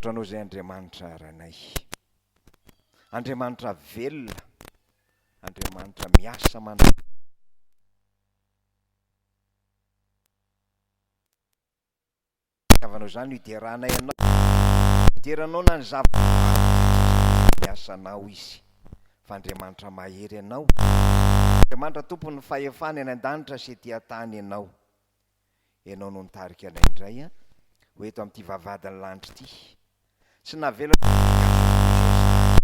Misaotra Anao izay Andriamanitra Rainay. Andriamanitra velona, Andriamanitra miasa mandrakizay. Fitiavanao izany no hideranay Anao. Midera Anao na ny zava-boary rehetra izay miasa Anao izy. Fa Andriamanitra mahery Ianao. Andriamanitra Tompon'ny fahefana eny an-danitra sy ety an-tany Ianao. Ianao no nitarika anay indray ho eto amin'ity vavahadin'ny lanitra ity. Tsy navelanao ho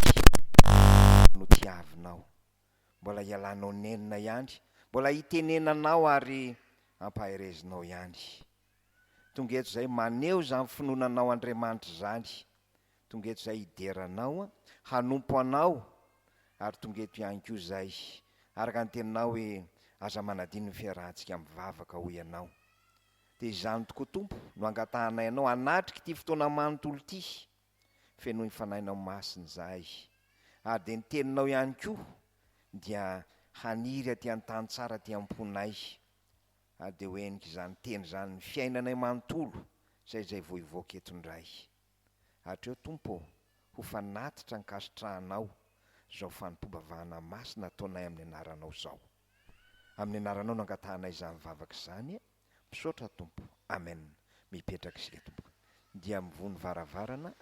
izao izahay. Notiavinao. Mbola ialanao nenina ihany. Mbola itenenanao ary ampaherezinao ihany. Tonga eto izahay maneho izany finoana anao Andriamanitra izany. Tonga eto izahay hidera anao, hanompo anao, ary tonga eto ihany koa izahay araka ny teninao hoe aza manadino ny fiarahantsika mivavaka hoy ianao. Dia izany tokoa Tompo no angatahanay anao hanatrika ity fotoana manontolo ity. Fenoy ny Fanahinao Masina izahay. Ary dia ny teninao ihany koa dia haniry aty an-tany tsara aty am-ponay. Ary dia ho henika izany teny izany ny fiainanay manontolo izay izay vao hivoaka eto indray. Hatreo Tompo ô, ho fanatitra ankasitrahanao izao fanompoam-bavahana masina ataonay amin'ny anaranao izao. Amin'ny anaranao no angatahanay izany vavaka izany. Misaotra Tompo. Amen. Mipetraka isika tompoko. Dia mivoha ny varavarana.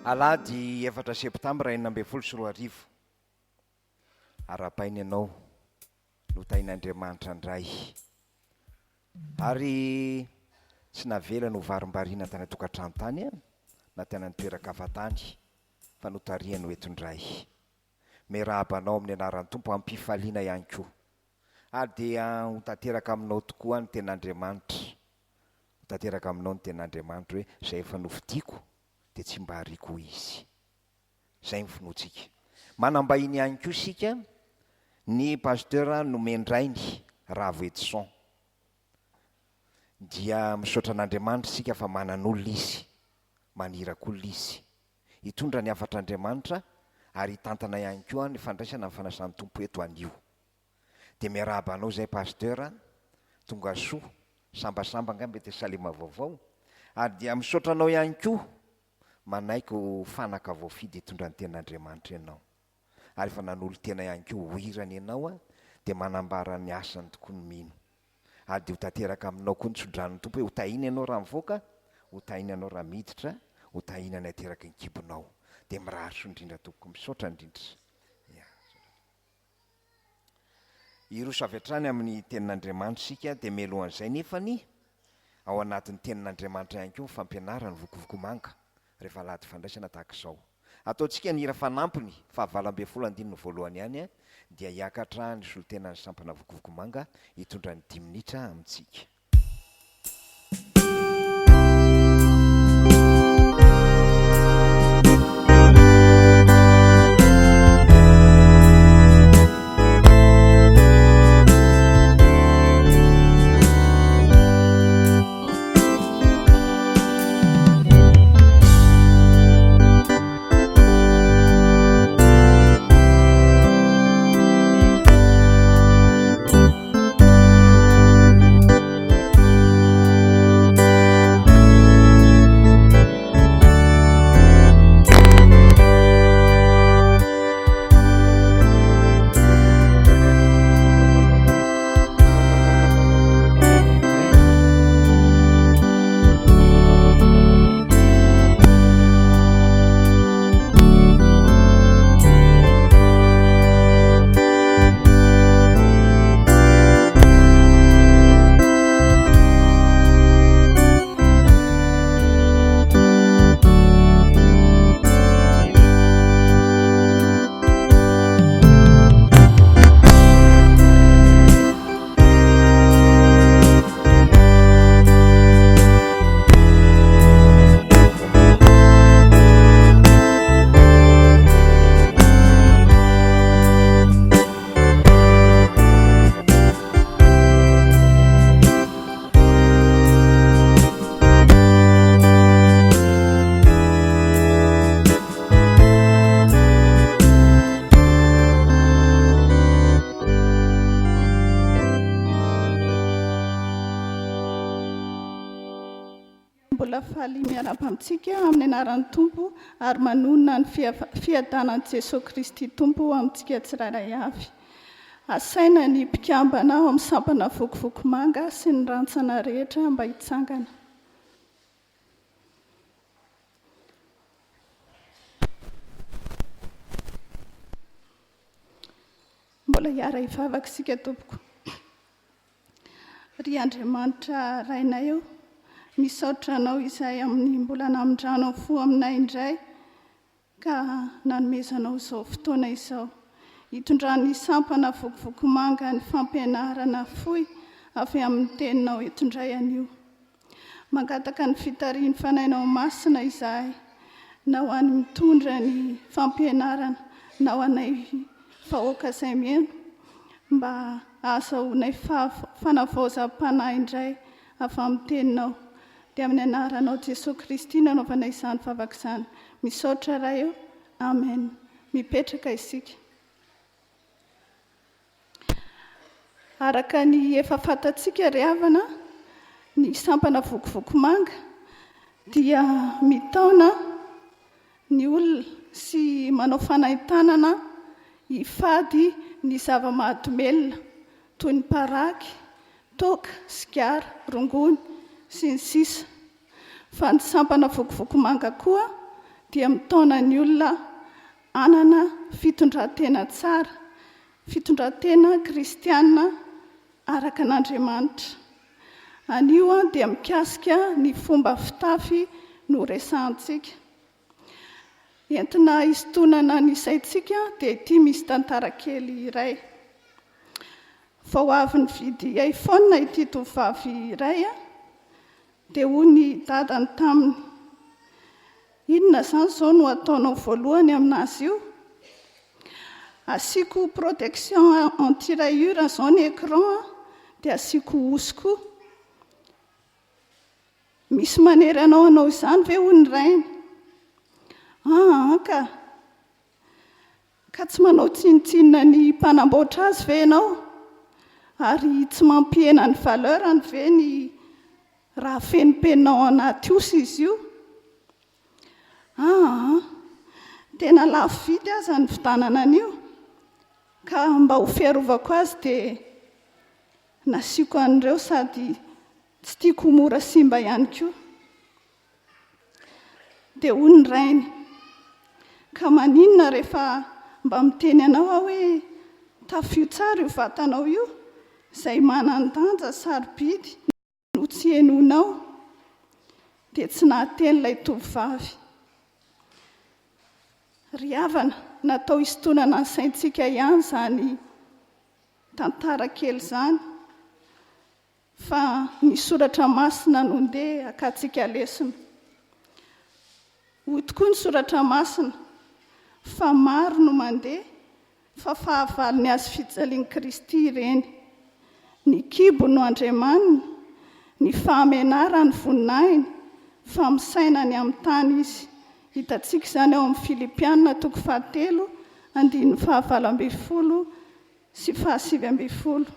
Alahady efatra septambra 2016. Arahabaina ianao, notahin'Andriamanitra indray. Ary tsy navelany ho varimbariana tany an-tokantrano tany na tany an-toeran-kafa tany fa notarihany ho eto indray. Miarahaba anao amin'ny anaran'ny Tompo amim-pifaliana ihany koa. Ary dia ho tanteraka aminao tokoa ny tenin'Andriamanitra. Ho tanteraka aminao ny tenin'Andriamanitra hoe izay efa nofidiko dia tsy mba hariako ho izy. Izay ny finoantsika. Manam-bahiny ihany koa isika, ny Pasteur Nomendrainy Ravo Edson. Dia misaotra an'Andriamanitra isika fa manan'olona izy, maniraka olona izy. Hitondra ny hafatr'Andriamanitra ary hitantana ihany koa ny fandraisana ny fanasan'ny Tompo eto anio. Dia miarahaba anao izay Pasteur a, tonga soa, sambasamba angamba eto Salema vaovao, ary dia misaotra anao ihany koa manaiky ho fanaka voafidy hitondra ny tenin'Andriamanitra ianao. Ary efa nanolo-tena ihany koa ho irany ianao a, dia manambara ny asany tokoa ny mino. Ary dia ho tanteraka aminao koa ny tsodranon'ny Tompo hoe ho tahina ianao raha mivoaka, ho tahina ianao raha miditra, ho tahina ny ateraky ny kibonao. Dia mirary soa indrindra tompoko. Misaotra indrindra. Ya, misaotra. Hiroso avy hatrany amin'ny tenin'Andriamanitra isika, dia mialohan'izay nefany, ao anatin'ny tenin'Andriamanitra ihany koa ny fampianarany vokovokomanga, rehefa alahady fandraisana tahaka izao. Ataontsika ny hira fanampiny, faha 18 andininy voalohany ihany, dia hiakatra ny solontenan'ny sampana vokovokomanga hitondra ny dimy minitra amintsika. Mbola faly miarahaba amintsika amin'ny anaran'ny Tompo ary manonona ny fiadanan'i Jesoa Kristy Tompo amintsika tsirairay avy. Asaina ny mpikambana ao amin'ny sampana Vokovoko Manga sy ny rantsana rehetra mba hitsangana. Mbola hiara-hivavaka isika tompoko. Ry Andriamanitra Rainay ô, misaotra Anao izahay amin'ny mbola namindranao fo aminay indray ka nanomezanao izao fotoana izao hitondran'ny sampana Vokovoko Manga ny fampianarana fohy avy amin'ny Teninao eto indray anio. Mangataka ny fitarihin'ny Fanahinao Masina izahay na ho an'ny mitondra ny fampianarana na ho anay vahoaka izay mihaino mba hahazahoanay fanavaozam-panahy indray avy amin'ny Teninao. Dia amin'ny anaranao Jesoa Kristy no anaovanay izany vavaka izany. Misaotra Ray o. Amen. Mipetraka isika. Araka ny efa fantatsika ry havana, ny sampana Vokovoko Manga dia mitaona ny olona sy manao fanaintanana hifady ny zava-mahadomelina toy ny paraky, toaka, sigara, rongony, sy ny sisa Fa ny sampana Vokovoko Manga koa dia mitaona ny olona hanana fitondran-tena tsara, fitondran-tena kristiana araka an'Andriamanitra. Anio dia mikasika ny fomba fitafy no resahantsika. Entina hisintonana ny saintsika dia ity misy tantara kely iray. Vao avy nividy iPhone ity tovovavy iray dia hoy ny dadany taminy, Inona izany izao no ataonao voalohany amin'azy io? Asiako protection anti-rayure izao ny écran dia asiako housse koa. Misy manery anao hanao izany ve hoy ny rainy? Aa ka! Ka tsy manao tsinontsinona ny mpanamboatra azy ve ianao? Ary tsy mampihena ny valeur-ny ve ny raha fenopenina ao anaty osy izy io? Aa! Tena lafo vidy aza ny vidanana an'io, ka mba ho fiarovako azy dia nasiako an'ireo sady tsy tiako ho mora simba ihany koa. Dia hoy ny rainy, Ka maninona rehefa mba miteny anao aho hoe tafio tsara io vatanao io, izay manan-danja sarobidy no tsy henoinao? Dia tsy nahateny ilay tovovavy. Ry havana, natao hisintonana ny saintsika ihany izany tantara kely izany. Fa ny soratra masina no ndeha hakantsika lesona. Hoy tokoa ny soratra masina fa maro no mandeha fa fahavalon'ny hazo fijalian'i Kristy ireny. Ny kibo no andriamaniny, ny fahamenarany voninahiny, fa misaina ny amin'ny tany izy. Hitantsika izany ao amin'ny Filipiana toko fahatelo andininy fahavalo ambin'ny folo sy fahasivy ambin'ny folo.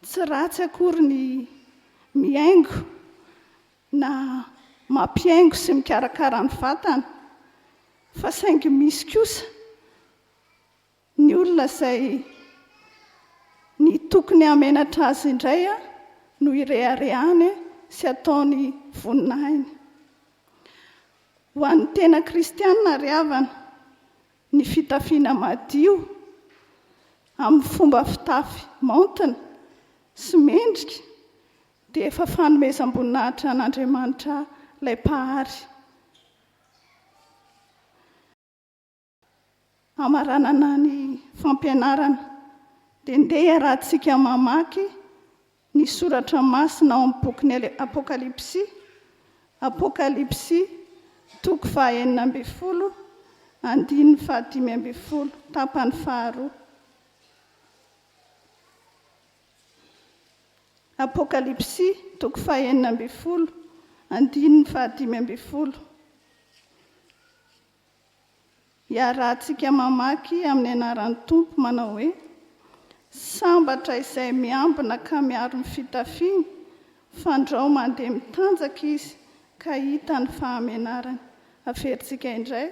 Tsy ratsy akory ny mihaingo na mampihaingo sy mikarakara ny vatana fa saingy misy kosa ny olona izay ny tokony hahamenatra azy indray no ireharehany sy ataony voninahiny. Ho an'ny tena kristiana ry havana, ny fitafiana madio amin'ny fomba fitafy maontina sy mendrika dia efa fanomezam-boninahitra an'Andriamanitra ilay Mpahary. Hamaranana ny fampianarana dia ndeha iarahantsika mamaky ny soratra masina ao amin'ny bokin'ny Apokalypsy, Apokalypsy toko faha-16 andininy faha-15, tapany faharoa. Apokalypsy toko faha-16 andininy faha-15. Iarahantsika mamaky amin'ny anaran'ny Tompo manao hoe, Sambatra izay miambina ka miaro ny fitafiany, Fandrao mandeha mitanjaka izy ka hita ny fahamenarany. Averintsika indray,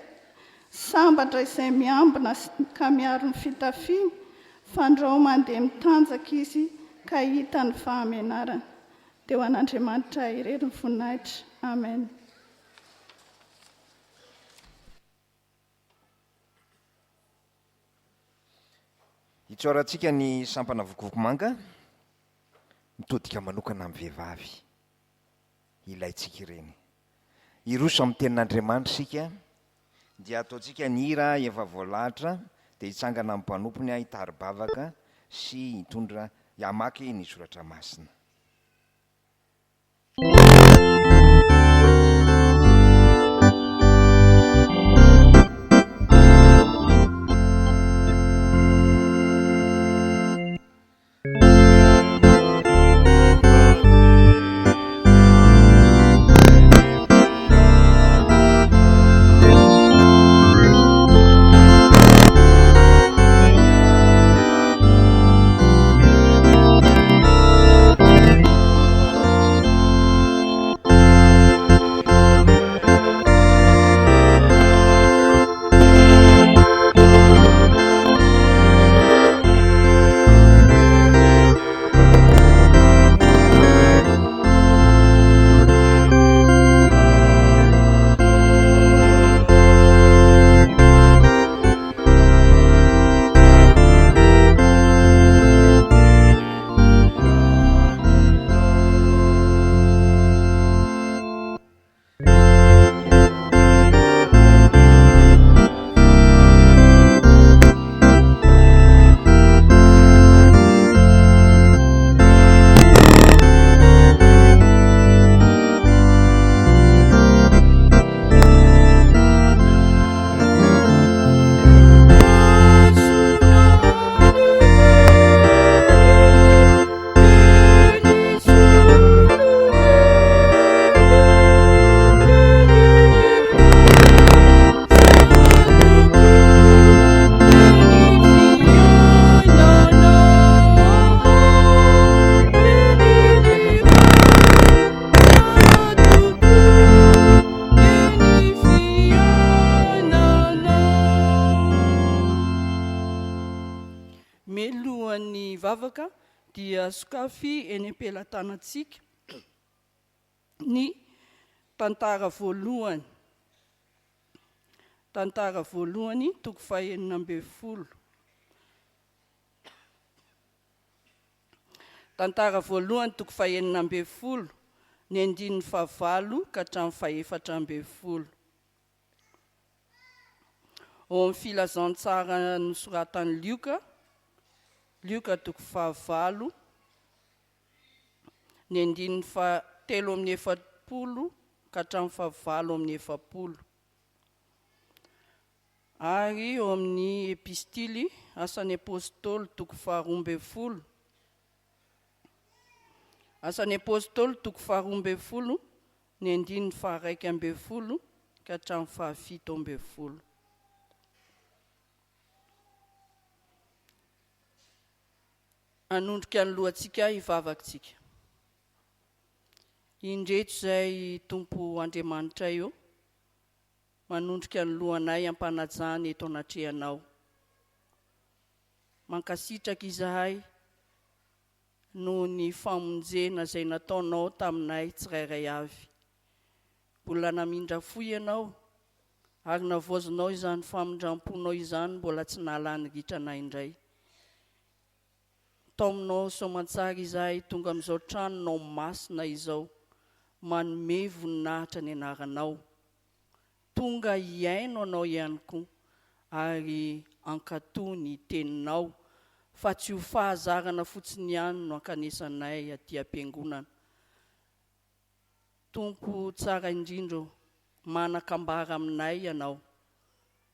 Sambatra izay miambina ka miaro ny fitafiany, fandrao mandeha mitanjaka izy ka hita ny fahamenarany. Dia ho an'Andriamanitra irery ny voninahitra. Amen. Itsaorantsika ny sampana Vokovoko Manga mitodika manokana amin'ny vehivavy. Ilaintsika ireny. Hiroso amin'ny tenin'Andriamanitra isika dia ataontsika ny hira efa voalahatra dia hitsangana amin'ny mpanompony hitari-bavaka sy hitondra hamaky ny soratra masina. Mialohan'ny vavaka dia sokafy eny am-pelatanantsika ny tantara voalohany. Tantara voalohany toko fahenina ambin'ny folo. Tantara voalohany toko fahenina ambin'ny folo, ny andininy fahavalo ka hatramin'ny fahefatra ambin'ny folo. Ao amin'ny filazantsara nosoratan'i Lioka, Lioka toko fahavalo, ny andininy fahatelo amby efapolo ka hatramin'ny fahavalo amby efapolo. Ary eo amin'ny Epistily, Asan'ny Apostoly toko faharoa ambin'ny folo, Asan'ny Apostoly toko faharoa ambin'ny folo, ny andininy faharaika ambin'ny folo ka hatramin'ny fahafito ambin'ny folo. Hanondrika ny lohantsika hivavaka isika. Indreto izay Tompo Andriamanitray ô, manondrika ny lohanay am-panajana eto anatrehanao. Mankasitraka izahay noho ny famonjena izay nataonao taminay tsirairay avy. Mbola namindra fo Ianao ary navaozinao izany famindram-ponao izany mbola tsy nahalany ritra anay indray. Taominao soamantsara izahay tonga amin'izao tranonao masina izao, manome voninahitra ny anaranao. Tonga hihaino anao ihany koa ary hankatò ny teninao fa tsy ho fahazarana fotsiny ihany no ankanesanay aty am-piangonana. Tompo tsara indrindra ô, manan-kambara aminay Ianao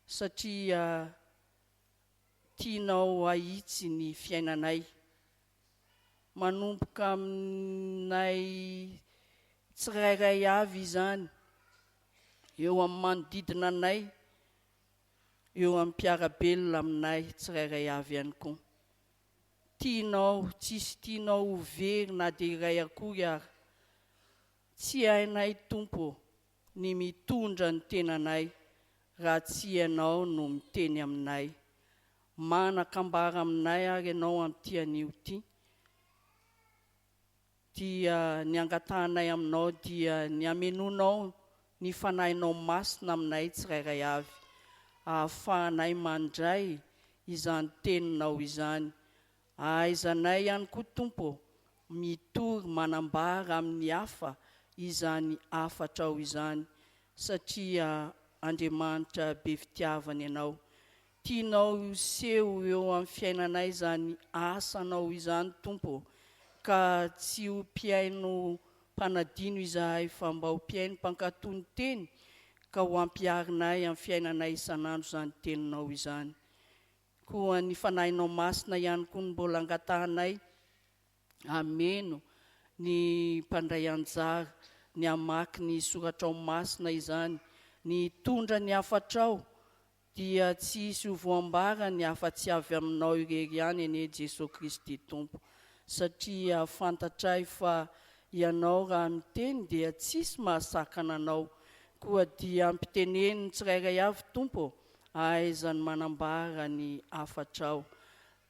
satria tianao hahitsy ny fiainanay. Manomboka aminay tsirairay avy izany, eo amin'ny manodidina anay, eo amin'ny mpiara-belona aminay tsirairay avy ihany koa. Tianao, tsisy tianao ho very na dia iray akory ara. Tsy hainay Tompo ô ny mitondra ny tenanay raha tsy Ianao no miteny aminay. Manan-kambara aminay ary Ianao amin'ity anio ity. Dia ny angatahanay aminao dia ny hamenoanao ny Fanahinao Masina aminay tsirairay avy, ahafahanay mandray izany Teninao izany. Ahaizanay ihany koa Tompo ô, mitory manambara amin'ny hafa izany hafatrao izany, satria Andriamanitra be fitiavana Ianao. Tianao hiseho eo amin'ny fiainanay izany asanao izany Tompo ô, ka tsy ho mpihaino mpanadino izahay fa mba ho mpihaino mpankato ny teny ka ho ampiharinay amin'ny fiainanay isan'andro izany teninao izany. Koa ny Fanahinao Masina ihany koa no mbola angatahanay hameno ny mpandray anjara, ny hamaky ny soratrao masina izany, ny hitondra ny hafatrao Dia tsy hisy ho voambarany afa-tsy avy aminao irery ihany anie Jesoa Kristy Tompo, satria fantatray fa Ianao raha miteny dia tsisy mahasakana Anao, koa dia ampiteneno ny tsirairay avy Tompo ô, ahaizany manambara ny hafatrao.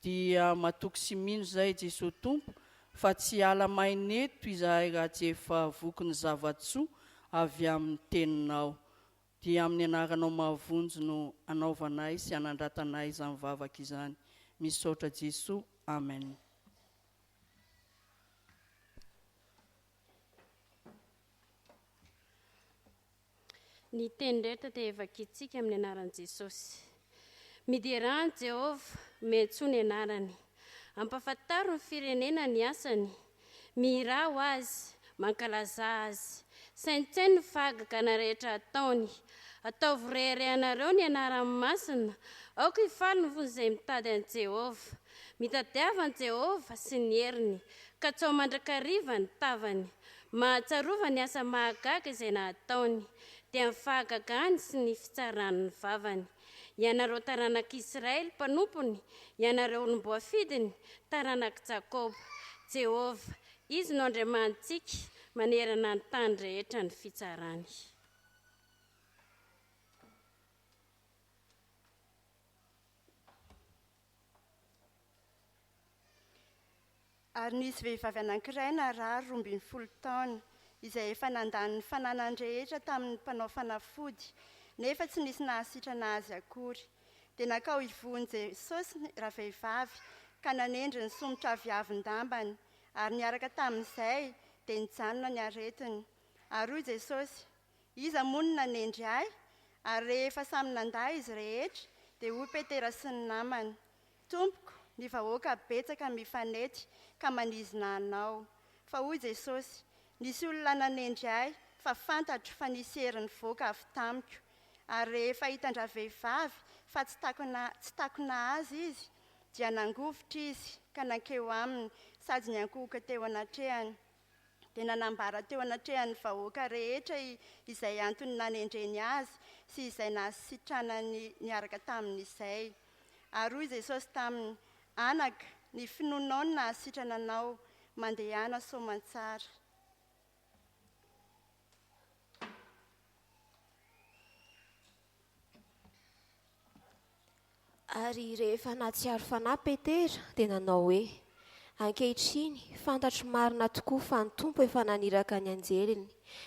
Dia matoky sy mino zahay Jesoa Tompo fa tsy hiala maina eto izahay raha tsy efa voky ny zava-tsoa avy amin'ny teninao. Dia amin'ny anaranao mahavonjy no anaovanay sy anandratanay izany vavaka izany. Misaotra Jesoa. Amen. Ny teny rehetra dia vakintsika amin'ny anaran'i Jesosy. Miderà an'i Jehovah, miantsoa ny anarany. Ampahafantaro ny firenena ny asany. Mihirà ho Azy, mankalazà Azy. Saintsaino ny fahagagana rehetra ataony. Ataovy reharehanareo ny anarany masina. Aoka hifaly ny fon'izay mitady an'i Jehovah. Mitadiava an'i Jehovah sy ny heriny. Katsaho mandrakariva ny tavany. Mahatsiarova ny asa mahagaga izay nataony, dia ny fahagagany sy ny fitsaran'ny vavany. Ianareo taranak'Israely mpanompony, ianareo olom-boafidiny, taranak'i Jakoba. Jehovah, Izy no Andriamanitsika, manerana ny tany rehetra ny fitsarany. Ary nisy vehivavy anankiray narary 12 taona, izay efa nandany ny fananany rehetra tamin'ny mpanao fanafody, nefa tsy nisy nahasitrana azy akory. Dia nankao ivohon'i Jesosy ravehivavy, ka nanendry ny somotra aviavin-dambany, ary niaraka tamin'izay dia nijanona ny aretiny. Ary hoy Jesosy, Iza moa no nanendry Ahy? Ary rehefa samy nandà izy rehetra, dia hoy Petera sy ny namany, Tompoko, ny vahoaka betsaka mifanety ka manizina Anao. Fa hoy Jesosy, Nisy olona nanendry Ahy, fa fantatro fa nisy hery nivoaka avy tamiko. Ary rehefa hitan-dravehivavy fa tsy takona tsy takona azy izy, dia nangovitra izy ka nankeo aminy sady niankohoka teo anatrehany. Dia nanambara teo anatrehan'ny vahoaka rehetra izay antony nanendreny azy sy izay nahasitranany niaraka tamin'izay. Ary hoy Jesosy taminy, Anaka, ny finoanao no nahasitrana anao, mandehana soamantsara. Ary rehefa nahatsiaro fanahy Petera, dia nanao hoe, Ankehitriny, fantatro marina tokoa fa ny Tompo efa naniraka ny anjeliny,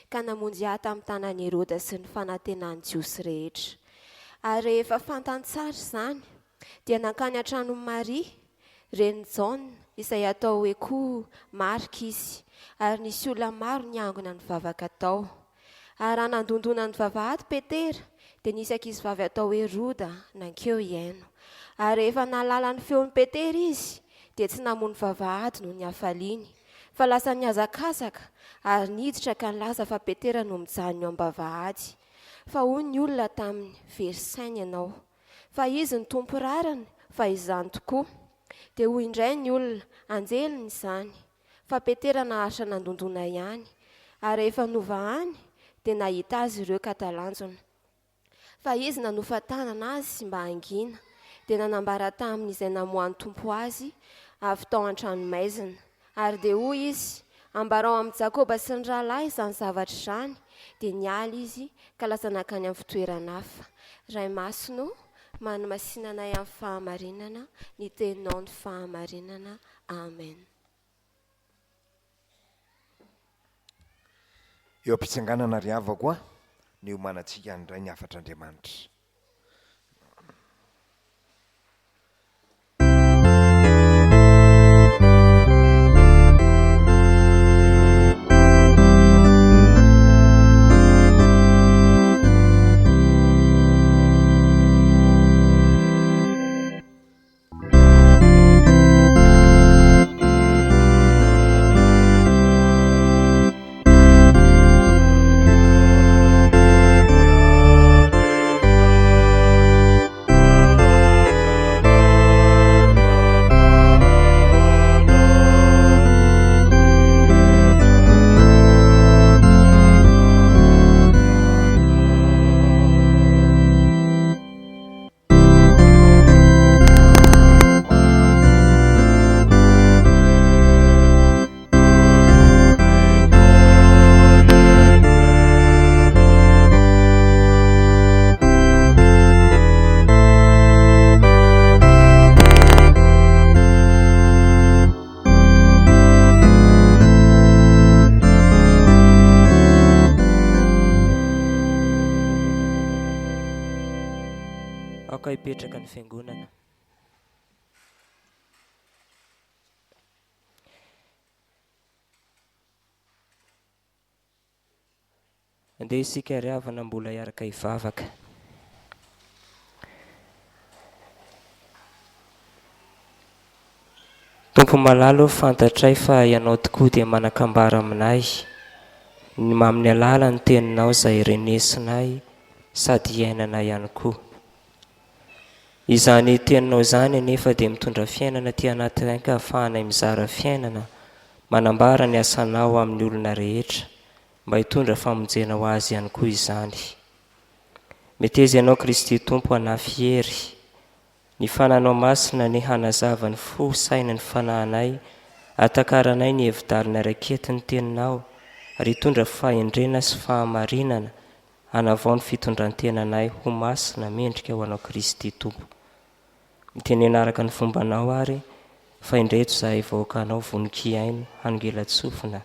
ka namonjy ahy tamin'ny tanan'i Heroda sy ny fanantenan'ny Jiosy rehetra. Ary rehefa fantany tsara izany, dia nankany an-tranon'i Maria, renin'i Jaona, izay atao hoe koa Marka izy, ary nisy olona maro niangona nivavaka tao. Ary raha nandondona ny vavahady Petera, dia nisy ankizivavy atao hoe Roda nankeo hihaino. Ary rehefa nahalala ny feon'i Petera izy, dia tsy namono vavahady noho ny hafaliany, fa lasa nihazakazaka ary niditra ka nilaza fa Petera no mijanona eo am-bavahady. Fa hoy ny olona taminy, Very saina ianao. Fa izy no tompo rariny, fa izany tokoa. Dia hoy indray ny olona, Anjeliny izany. Fa Petera naharitra nandondona ihany, ary rehefa novahany, dia nahita azy ireo ka talanjona. Fa izy nanofa tanana azy mba hangina, dia nanambara taminy izay namoahan'ny Tompo azy avy tao an-tranomaizina. Ary dia hoy izy, Ambarao amin'i Jakoba sy ny rahalahy izany zavatra izany. Dia niala izy ka lasa nankany amin'ny fitoerana hafa. Ray Masina ô, manomasina anay amin'ny fahamarinana, ny teninao no fahamarinana. Amen. Eo am-pitsanganana ry havako a, no iomanantsika handray ny hafatr'Andriamanitra. Aoka hipetraka ny fiangonana. Andeha isika ry havana mbola hiaraka hivavaka. Tompo malala ô, fantatray fa Ianao tokoa dia manan-kambara aminay, ny amin'ny alalan'ny Teninao izay renesinay sady iainanay ihany koa. Izany Teninao izany anefa dia mitondra fiainana aty anatinay ka ahafahanay mizara fiainana, manambara ny asanao amin'ny olona rehetra, mba hitondra famonjena ho azy ihany koa izany. Meteza Ianao Kristy Tompo hanafy hery, ny Fananao Masina anie hanazava ny fo, saina, ny fanahinay, hahatakaranay ny hevi-dalina raiketin'ny Teninao, ary hitondra fahendrena sy fahamarinana hanavao ny fitondran-tenanay ho masina mendrika ho Anao Kristy Tompo. Mitenena araka ny fombanao ary, fa indreto izahay vahoakanao vonon-kihaino hanongelan-tsofina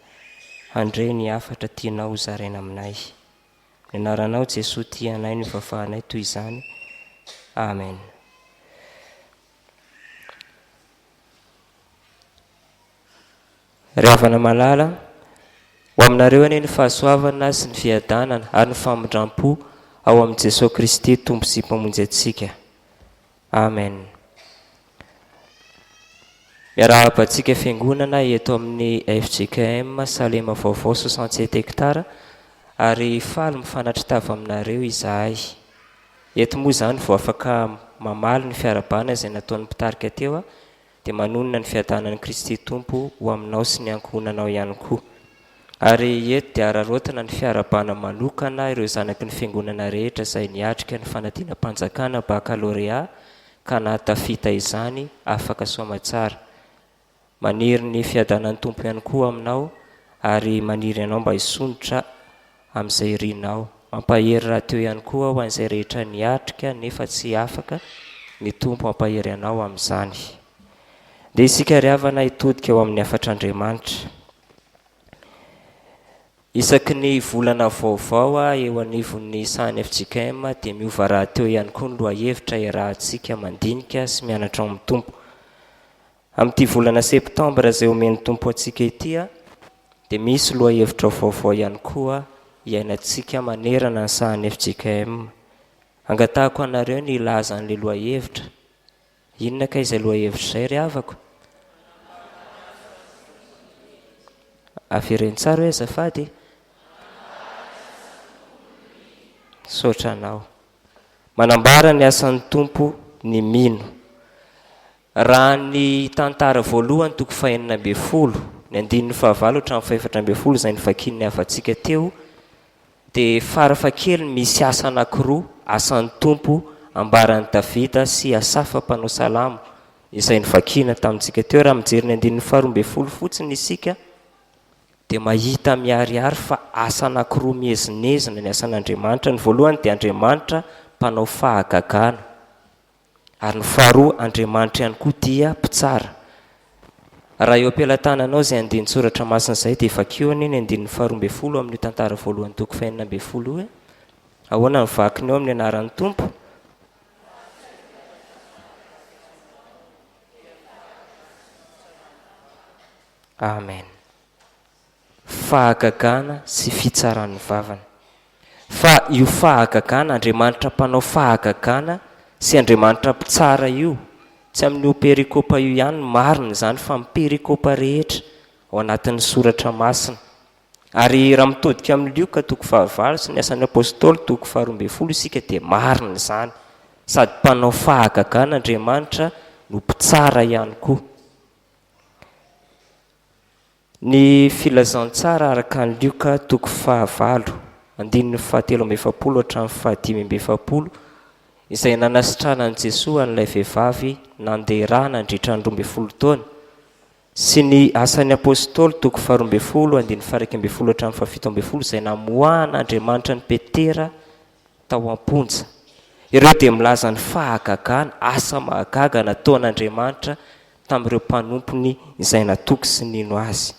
handre ny hafatra tianao hozaraina aminay. Ny anaranao Jesoa tia anay no ivavahanay toy izany. Amen. Ry havana malala, ho aminareo anie ny fahasoavana sy ny fiadanana ary ny famindram-po ao amin'i Jesoa Kristy Tompo sy Mpamonjy antsika. Amen. Miarahaba antsika Fiangonana eto amin'ny fjkm Salema Vaovao 67 hectares ary faly mifanatri-tava aminareo izahay. Eto moa izany vao afaka mamaly ny fiarahabana izay nataon'ny mpitarika teo dia manonona ny fiadanan'i Kristy Tompo ho aminao sy ny ankohonanao ihany koa. Ary eto dia araraotina ny fiarahabana manokana ireo zanaky ny Fiangonana rehetra izay niatrika ny fanadinam-panjakana Bakalorea ka nahatafita izany afaka soamatsara. Maniry ny fiadanan'ny Tompo ihany koa aminao ary maniry anao mba hisondrotra amin'izay irinao. Mampahery rahateo ihany koa ho an'izay rehetra niatrika nefa tsy afaka, ny Tompo hampahery anao amin'izany. Ndeha isika ry havana hitodika ho amin'ny hafatr'Andriamanitra. Isaky ny volana vaovao eo anivon'ny sahan'ny fjkm dia miova rahateo ihany koa ny lohahevitra iarahantsika mandinika sy mianatra ao amin'ny Tompo. Amin'ity volana septambra izay omen'ny Tompo antsika ity dia misy lohahevitra vaovao ihany koa iainantsika manerana ny sahan'ny fjkm. Angatahako anareo ny hilaza an'ilay lohahevitra. Inona kay izay lohahevitra izay ry havako? Avereno tsara hoe azafady e. Misaotra anao. Manambara ny asan'ny Tompo ny mino. Raha ny tantara voalohany toko fahenina ambinifolo, ny andininy fahavalo hatramin'ny fahefatra ambinifolo izay novakian'ny havantsika teo dia farafahakeliny misy asa anankiroa, asan'ny Tompo ambaran'i Davida sy Asafa mpanao salamo izay novakiana tamintsika teo. Raha mijery ny andininy faharoa ambinifolo fotsiny isika. dia mahita miharihary fa asa anankiroa miezinezina ny asan'Andriamanitra. Ny voalohany dia Andriamanitra mpanao fahagagana. Ary ny faharoa, Andriamanitra ihany koa dia mpitsara. Raha eo am-pelatananao izay andinin-tsoratra masina izay dia vakio anie ny andininy faharoa ambinifolo amin'io tantara voalohany toko fahenina ambinifolo io e. Ahoana ny vakiny eo amin'ny anaran'ny Tompo? Amen. Fahagagana sy fitsaran'ny vavany. Fa io fahagagana, Andriamanitra mpanao fahagagana sy Andriamanitra mpitsara io, tsy amin'io perikopa io ihany no marina izany fa amin'ny perikopa rehetra ao anatin'ny soratra masina. Ary raha mitodika amin'ny Lioka toko fahavalo sy ny Asan'ny Apostoly toko faharoa ambinifolo isika dia marina izany. Sady mpanao fahagagana Andriamanitra no mpitsara ihany koa. Ny Filazantsara araka an'i Lioka toko fahavalo, andininy fahatelo amby efapolo hatramin'ny fahadimy amby efapolo, izay nanasitranan'i Jesoa an'ilay vehivavy nandeha rà nandritra ny 12 taona, sy ny Asan'ny Apostoly toko faharoa ambinifolo, andininy faha-iraika ambinifolo hatramin'ny fahafito ambinifolo, izay namoahan'Andriamanitra an'i Petera tao am-ponja. Ireo dia milaza ny fahagagana, asa mahagaga nataon'Andriamanitra tamin'ireo mpanompony izay natoky sy nino Azy.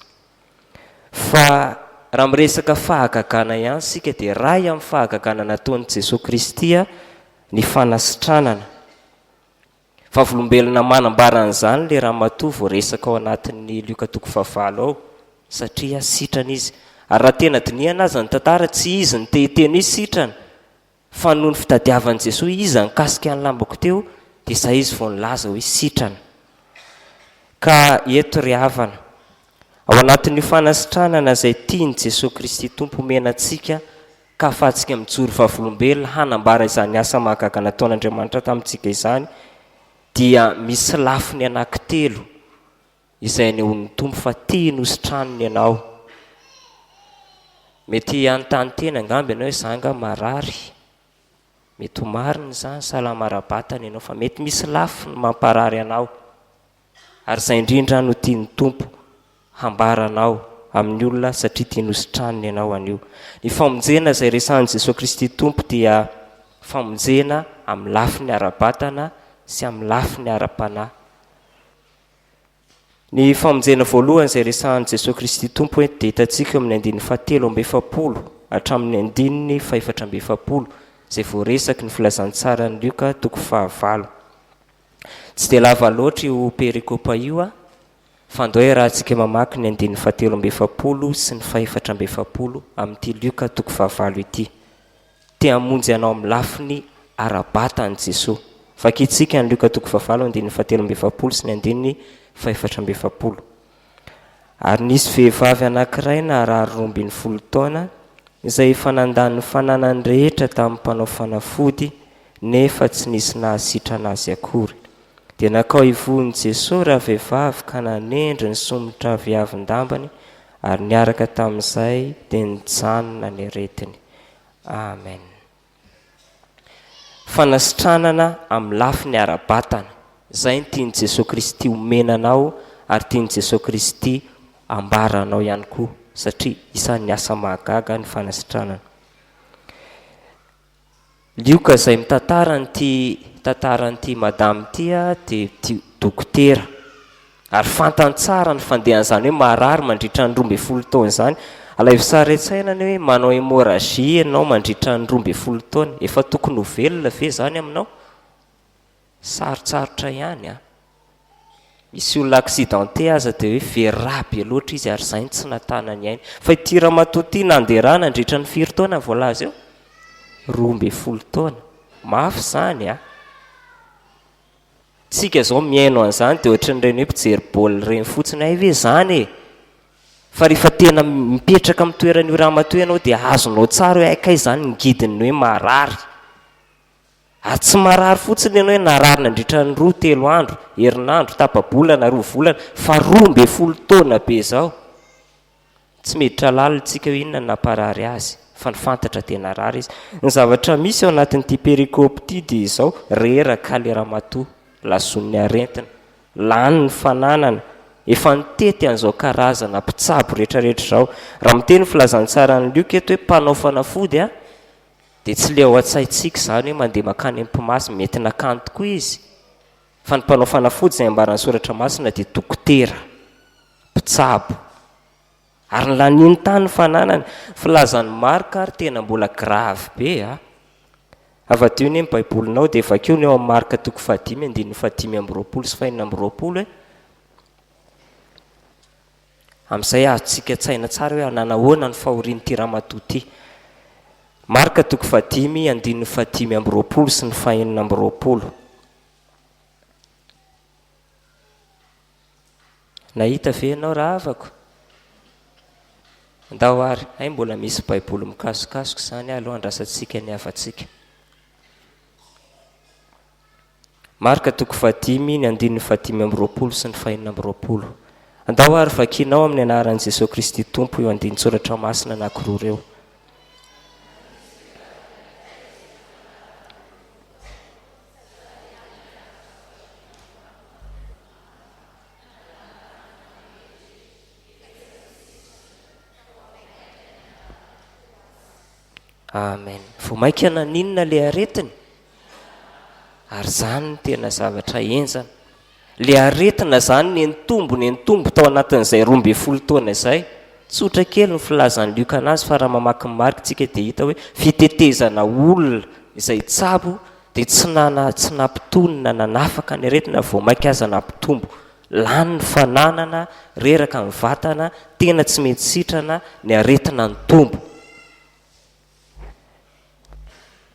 Fa raha miresaka fahagagana ihany isika dia iray amin'ny fahagagana nataon'i Jesoa Kristy ny fanasitranana. Vavolombelona manambara an'izany ilay ramatoa voaresaka ao anatin'ny Lioka toko fahavalo ao, satria sitrana izy. Ary raha tena dinihana aza ny tantara, tsy izy no te hiteny hoe sitrana, fa noho ny fitadiavan'i Jesoa iza nikasika ny lambako teo, dia izay izy vao nilaza hoe sitrana. Ka eto ry havana, ao anatin'io fanasitranana izay tian'i Jesoa Kristy Tompo omena antsika, ka ahafahantsika mijoro vavolombelona hanambara izany asa mahagaga nataon'Andriamanitra tamintsika izany, dia misy lafiny anankitelo izay anehoan'ny Tompo fa tiany hositraniny ianao. Mety hanontany tena angamba ianao hoe za angaha marary? Mety ho marina izany, salama ara-batana ianao, fa mety misy lafiny mamparary anao. Ary izay indrindra no tian'ny Tompo hambara anao amin'ny olona satria tiany hositraniny ianao anio. Ny famonjena izay resahin'i Jesoa Kristy Tompo dia famonjena amin'ny lafiny ara-batana sy amin'ny lafiny ara-panahy. Ny famonjena voalohany izay resahin'i Jesoa Kristy Tompo eto dia hitantsika eo amin'ny andininy fahatelo amby efapolo hatramin'ny andininy fahefatra amby efapolo izay voaresaky ny filazantsaran'i Lioka toko fahavalo. Tsy dia lava loatra io perikopa io a, fa andao iarahantsika mamaky ny andininy fahatelo amby efapolo sy ny fahefatra amby efapolo amin'ity Lioka toko fahavalo ity. Te hamonjy anao amin'ny lafiny ara-batana Jesoa. Vakintsika ny Lioka toko fahavalo andininy fahatelo amby efapolo sy ny andininy fahefatra amby efapolo. Ary nisy vehivavy anankiray naharary 12 taona, izay efa nandany ny fananany rehetra tamin'ny mpanao fanafody, nefa tsy nisy nahasitrana azy akory. Dia nankao ivohon'i Jesoa ravehivavy ka nanendry ny somotra aviavin-dambany, ary niaraka tamin'izay dia nijanona ny aretiny. Amen. Fanasitranana amin'ny lafiny ara-batana. Izay no tian'i Jesoa Kristy omena anao ary tian'i Jesoa Kristy ambara anao ihany koa satria isan'ny asa mahagaga ny fanasitranana. Lioka izay mitantara an'ity tantaran'ity madame ity dia ity dokotera ary fantany tsara ny fandehan'izany hoe marary mandritra ny 12 taona izany. Alaivo sary an-tsaina ny hoe manao hémorragie ianao mandritra ny 12 taona, efa tokony ho velona ve izany aminao? Sarotsarotra ihany an! Misy olona accidenté aza dia hoe very rà be loatra izy ary izay no tsy nahatana ny ainy. Fa ity ramatoa ity nandeha rà nandritra ny firy taona voalaza eo? 12 taona. Mafy izany an! Tsika izao mihaino an'izany dia ohatran'ireny hoe mpijery baolina ireny fotsiny, hay ve izany e! Fa rehefa tena mipetraka amin'ny toeran'io ramatoa ianao dia azonao tsara hoe hay kay izany ny ngidin'ny hoe marary. Ary tsy marary fotsiny ianao hoe narary nandritra ny roa, telo andro, herinandro, tapa-bolana, roa volana, fa 12 taona be izao. Tsy miditra lalina isika hoe inona no namparary azy, fa ny fantatra dia narary izy. Ny zavatra misy ao anatin'ity perikope ity dia izao, reraka ilay ramatoa, lazoin'ny aretina, lany ny fananana. Efa nitety an'izao karazana mpitsabo rehetrarehetra izao. Raha miteny ny filazantsaran'i Lioka eto hoe mpanao fanafody a, dia tsy le ao an-tsaintsika izany hoe mandeha mankany amin'ny mpimasy, mety nakany tokoa izy, fa ny mpanao fanafody izay ambaran'ny soratra masina dia dokotera, mpitsabo. Ary nilaniany tany ny fananany. Filazan'i Marka ary tena mbola grave be a! Avadiho anie ny baibolinao dia vakio ny ao amin'ny Marka toko fahadimy andininy fahadimy amby roapolo sy fahenina amby roapolo e! Amin'izay azontsika an-tsaina tsara hoe nanahoana ny fahorian'ity ramatoa ity. Marka toko fahadimy andininy fahadimy amby roapolo sy ny fahenina amby roapolo. Nahita ve ianao rahavako? Andao ary, hay mbola misy baiboly mikasokasoka izany aloha andrasantsika ny havantsika. Marka toko fahadimy ny andininy fahadimy amby roapolo sy ny fahenina amby roapolo. Andao ary vakinao amin'ny anaran'i Jesoa Kristy Tompo io andinin-tsoratra masina anankiroa ireo. Amen. Vao mainka naninona le aretiny? Ary izany no tena zavatra henjana. Le aretina izany nenitombo nenitombo tao anatin'izay 12 taona izay. Tsotra kely ny filazan'i Lioka anazy fa raha mamaky ny marika tsika dia hita hoe fitetezana olona izay tsabo dia tsy nana tsy nampitony na nanafaka ny aretina vao mainka aza nampitombo. Lany ny fananana, reraka ny vatana, tena tsy mety sitrana, ny aretina nitombo.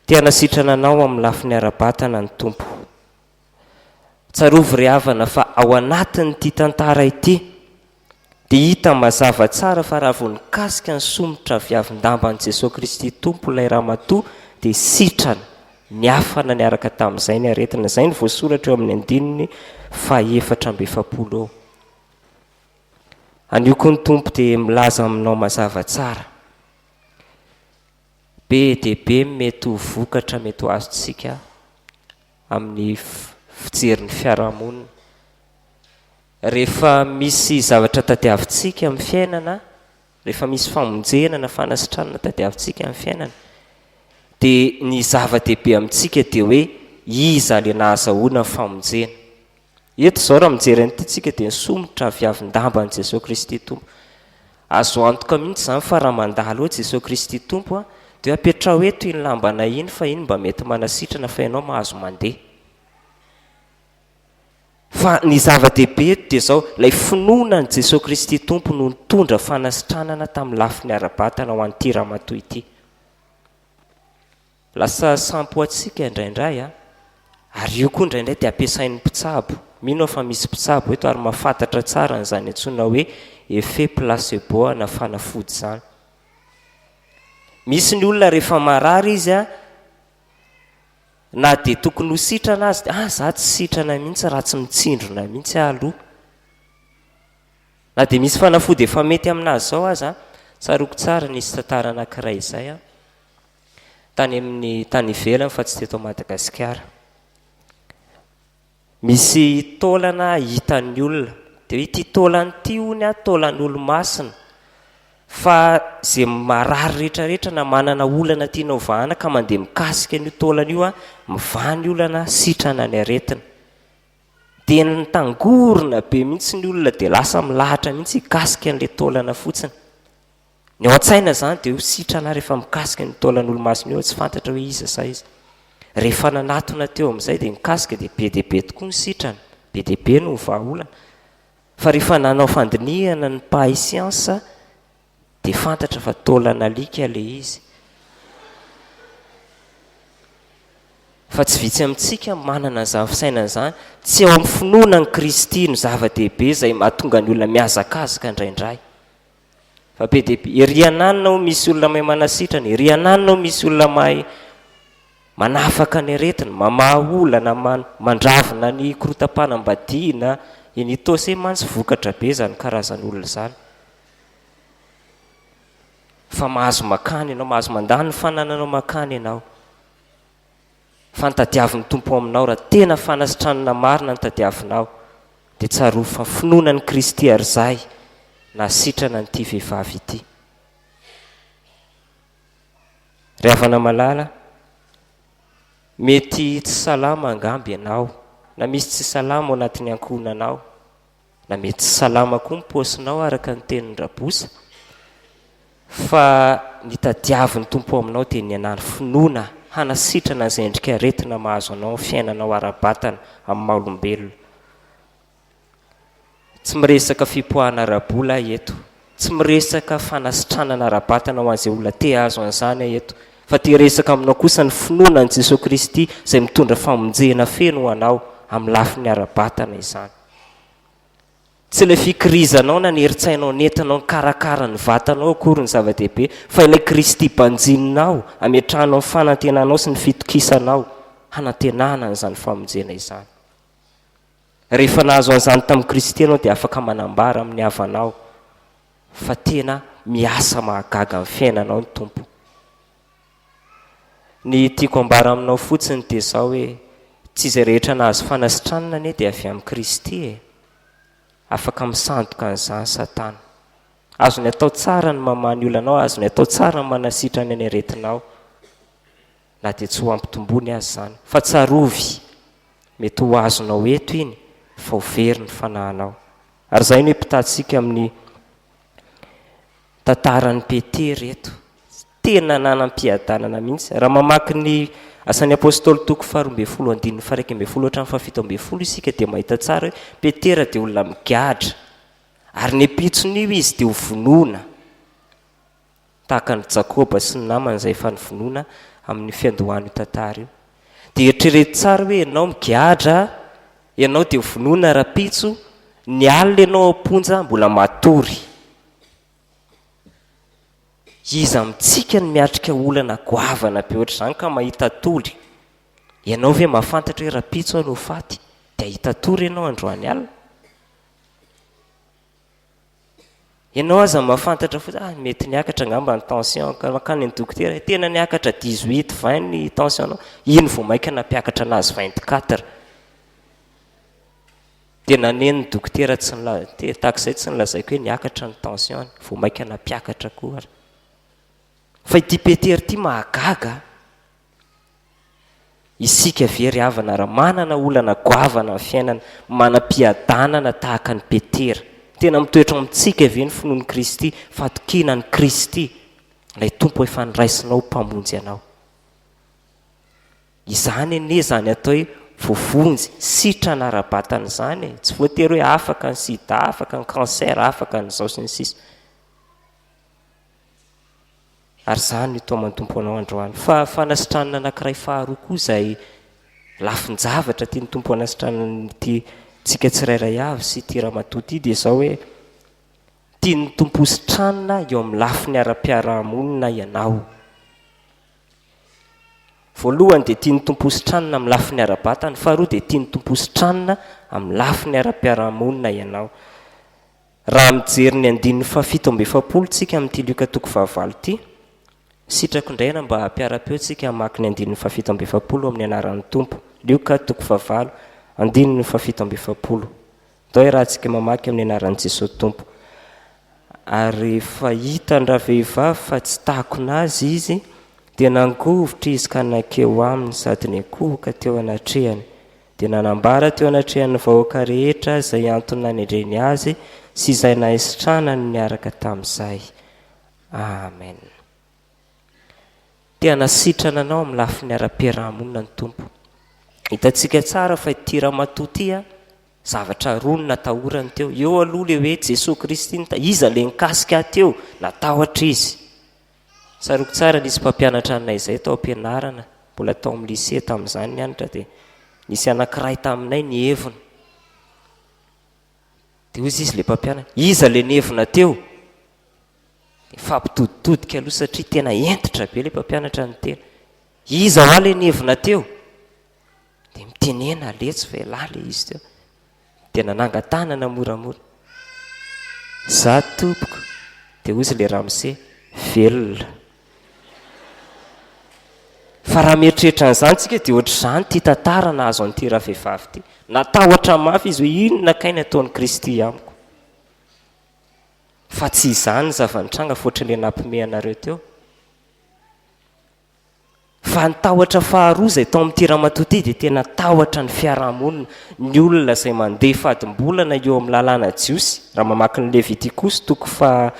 Te hanasitrana anao amin'ny lafiny ara-batana ny Tompo. Tsarovy ry havana fa ao anatin'ity tantara ity dia hita mazava tsara fa raha vao nikasika ny somotra viavin-damban'i Jesoa Kristy Tompo ilay ramatoa dia sitrana, niafana niaraka tamin'izay ny aretina. Izay no voasoratra eo amin'ny andininy faha-44 eo. Anio koa ny Tompo dia milaza aminao mazava tsara. Be dia be ny mety ho vokatra mety ho azontsika amin'ny fijerin'ny fiarahamonina. Rehefa misy zavatra tadiavintsika amin'ny fiainana, rehefa misy famonjena na fanasitranana tadiavintsika amin'ny fiainana, dia ny zava-dehibe amintsika dia hoe iza ilay nahazahoana ny famonjena. Eto izao raha mijery an'ity tsika dia ny somotra avy avin-damban'i Jesoa Kristy Tompo. Azo antoka mihitsy izany fa raha mandalo eo Jesoa Kristy Tompo dia hoe apetraho eto iny lambanay iny fa iny mba mety manasitrana fa ianao mahazo mandeha. Fa ny zava-dehibe eto dia izao, ilay finoana an'i Jesoa Kristy Tompo no nitondra fanasitranana tamin'ny lafiny ara-batana ho an'ity ramatoa ity. Lasa sampy ho antsika indraindray an! Ary io koa indraindray dia ampiasain'ny mpitsabo. Mino aho fa misy mpitsabo eto ary mahafantatra tsara an'izany antsoina hoe effet placebo na fanafody izany. Misy ny olona rehefa marary izy an, na dia tokony ho sitrana aza dia ah za tsy sitrana mihitsy raha tsy mitsindrona mihitsy aho aloha. Na dia misy fanafody efa mety aminazy izao aza an, tsaroako tsara nisy tantara anankiray izay an, tany amin'ny tany ivelany fa tsy teto Madagasikara. Misy taolana hitan'ny olona, dia hoe ity taolana ity hono an, taolan'olomasina, fa izay marary rehetrarehetra na manana olana tiana ho vahana ka mandeha mikasika an'io taolana io an, mivaha ny olana, sitrana ny aretina. Dia nitangorona be mihitsy ny olona dia lasa milahatra mihitsy hikasika an'ilay taolana fotsiny. Ny ao an-tsaina izany dia hoe sitrana rehefa mikasika ny taolan'olomasina io, tsy fantatra hoe iza sa iza. Rehefa nanatona teo amin'izay dia nikasika dia be dia be tokoa ny sitrana, be dia be no vahaolana. Fa rehefa nanao fandinihana ny mpahay siansa dia fantatra fa taolan'alika ilay izy. Fa tsy vitsy amintsika manana an'izany fisainana izany, tsy ao amin'ny finoana an'i Kristy no zava-dehibe izay mahatonga ny olona mihazakazaka indraindray. Fa be dia be, ery ananona hono misy olona mahay manasitrana, ery ananona hono misy olona mahay manafaka ny aretina, mamaha olana, mandravona ny korotam-panambadiana, eny Itaosy eny mantsy vokatra be izany karazan'olona izany. Fa mahazo makany ianao, mahazo mandany ny fanananao makany ianao. Fa ny tadiavin'ny Tompo aminao, raha tena fanasitranana marina no tadiavinao, dia. Dia tsarovy fa finoana an'i Kristy ary izahay nahasitrana an'ity vehivavy ity. Ry havana malala, mety tsy salama angamba ianao, na misy tsy salama ao anatin'ny ankohonanao, na mety tsy salama koa ny paosinao araka ny tenin-dRabosa, fa ny tadiavin'ny Tompo aminao dia ny hanano finoana hanasitrana izay endrika aretina mahazo anao amin'ny fiainanao ara-batana amin'ny maha olombelona. Tsy miresaka fipoahana ara-bola aho eto, tsy miresaka fanasitranana ara-batana ho an'izay olona te hahazo an'izany aho eto, fa te hiresaka aminao kosa ny finoana an'i Jesoa Kristy izay mitondra famonjena feno ho anao amin'ny lafiny ara-batana izany. Tsy ilay fikirizanao na ny herin-tsainao nentinao nikarakara ny vatanao akory no zava-dehibe, fa ilay Kristy banjininao, ametrahanao ny fanantenanao sy ny fitokisanao hanantenana an'izany famonjena izany. Rehefa nahazo an'izany tamin'i Kristy ianao dia afaka manambara amin'ny havanao fa tena miasa mahagaga amin'ny fiainanao ny Tompo. Ny tiako ambara aminao fotsiny dia izao hoe, tsy izay rehetra nahazo fanasitranana anie dia avy amin'i Kristy e! Afaka misandoka an'izany Satana. Azony atao tsara ny mamaha ny olanao, azony atao tsara ny manasitrana ny aretinao, na dia tsy ho ampitombony aza izany. Fa tsarovy, mety ho azonao eto iny fa ho very ny fanahinao. Ary izay no hipitantsika amin'ny tantaran'i Petera eto. Tena nanam-piadanana mihitsy. Raha mamaky ny Asan'ny Apostoly toko faharoa ambin'ny folo andininy faha-11 hatramin'ny faha-17 isika dia mahita tsara hoe Petera dia olona migadra. Ary ny ampitson'io izy dia ho vonoina. Tahaka an'i Jakoba sy ny namany izay efa novonoina amin'ny fiandohan'io tantara io. Dia eritrereto tsara hoe ianao migadra, ianao dia ho vonoina rahampitso, ny alina ianao am-ponja mbola matory. Iza amintsika no miatrika olana goavana be ohatr'izany ka mahita tory? Ianao ve mahafantatra hoe rahampitso aho no ho faty dia hahita tory ianao androany alina? Ianao aza mahafantatra fotsiny, ah mety niakatra angamba ny tension, ka mankany amin'ny dokotera, tena niakatra 18, 20 ny tension-nao, iny vao mainka nampiakatra anazy 24. Dia naneno ny dokotera tsy nila, tahaka izay tsy nolazaiko hoe niakatra ny tension-ny, vao mainka nampiakatra koa ary. Fa ity Petera ity mahagaga a! Isika ve ry havana raha manana olana goavana amin'ny fiainana, manam-piadanana tahaka an'i Petera? Tena mitoetra ao amintsika ve ny finoan'i Kristy, fatokiana an'i Kristy, ilay Tompo efa noraisinao ho Mpamonjy anao? Izany anie izany atao hoe voavonjy, sitrana ara-batana izany e! Tsy voatery hoe afaka ny sida, afaka ny cancer, afaka ny izao sy ny sisa. Ary izany no itaoman'ny Tompo anao androany. Fa fanasitranana anankiray faharoa koa izay lafin-javatra tian'ny Tompo hanasitranana ity tsika tsirairay avy sy ity ramatoa ity dia izao hoe tian'ny Tompo hositranina eo amin'ny lafiny ara-piarahamonina ianao. Voalohany dia tian'ny Tompo hositranina amin'ny lafiny ara-batana, faharoa dia tian'ny Tompo hositranina amin'ny lafiny ara-piarahamonina ianao. Raha mijery ny andininy fahafito amby efapolo tsika amin'ity Lioka toko fahavalo ity, sitrako indray raha mba hampiara-peo tsika hamaky ny andininy fahafito amby efapolo amin'ny anaran'ny Tompo. Lioka toko fahavalo, andininy fahafito amby efapolo. Ndao iarahantsika mamaky amin'ny anaran'i Jesoa Tompo. Ary rehefa hitan-dravehivavy fa tsy takona azy izy, dia nangovitra izy ka nankeo aminy sady niankohoka teo anatrehany. Dia nanambara teo anatrehan'ny vahoaka rehetra izay antony nanendreny azy sy izay nahesitranany niaraka tamin'izay. Amen. Te hanasitrana anao amin'ny lafiny ara-piarahamonina ny Tompo. Hitantsika tsara fa ity ramatoa ity a, zavatra roa no natahorany teo. Eo aloha le hoe Jesoa Kristy no iza le nikasika ahy teo? Natahotra izy. Tsaroako tsara nisy mpampianatra anay izay tao am-pianarana, mbola tao amin'ny lycée tamin'izany nianatra dia nisy anankiray taminay nihevona. Dia hoy izy le mpampianatra, iza le nihevona teo? Nifampitoditodika aloha satria tena hentitra be ilay mpampianatra niteny. Iza hoa ilay nihevona teo? Dia mitenena letsy fa ialahy ilay izy teo. Dia nanangan-tanana moramora. Za tompoko. Dia hoy izy ilay ramose, velona. Fa raha mieritreritra an'izany tsika dia ohatr'izany ity tantara nahazo an'ity ravehivavy ity. Natahotra mafy izy hoe inona kay ny ataon'i Kristy amiko. Fa tsy izany ny zava-nitranga fa ohatran'ilay nampime anareo teo. Fa ny tahotra faharoa izay tao amin'ity ramatoa ity dia tena tahotra ny fiarahamonina, ny olona izay mandeha fadimbolana eo amin'ny lalàna jiosy, raha mamaky ny Levitikosy toko faha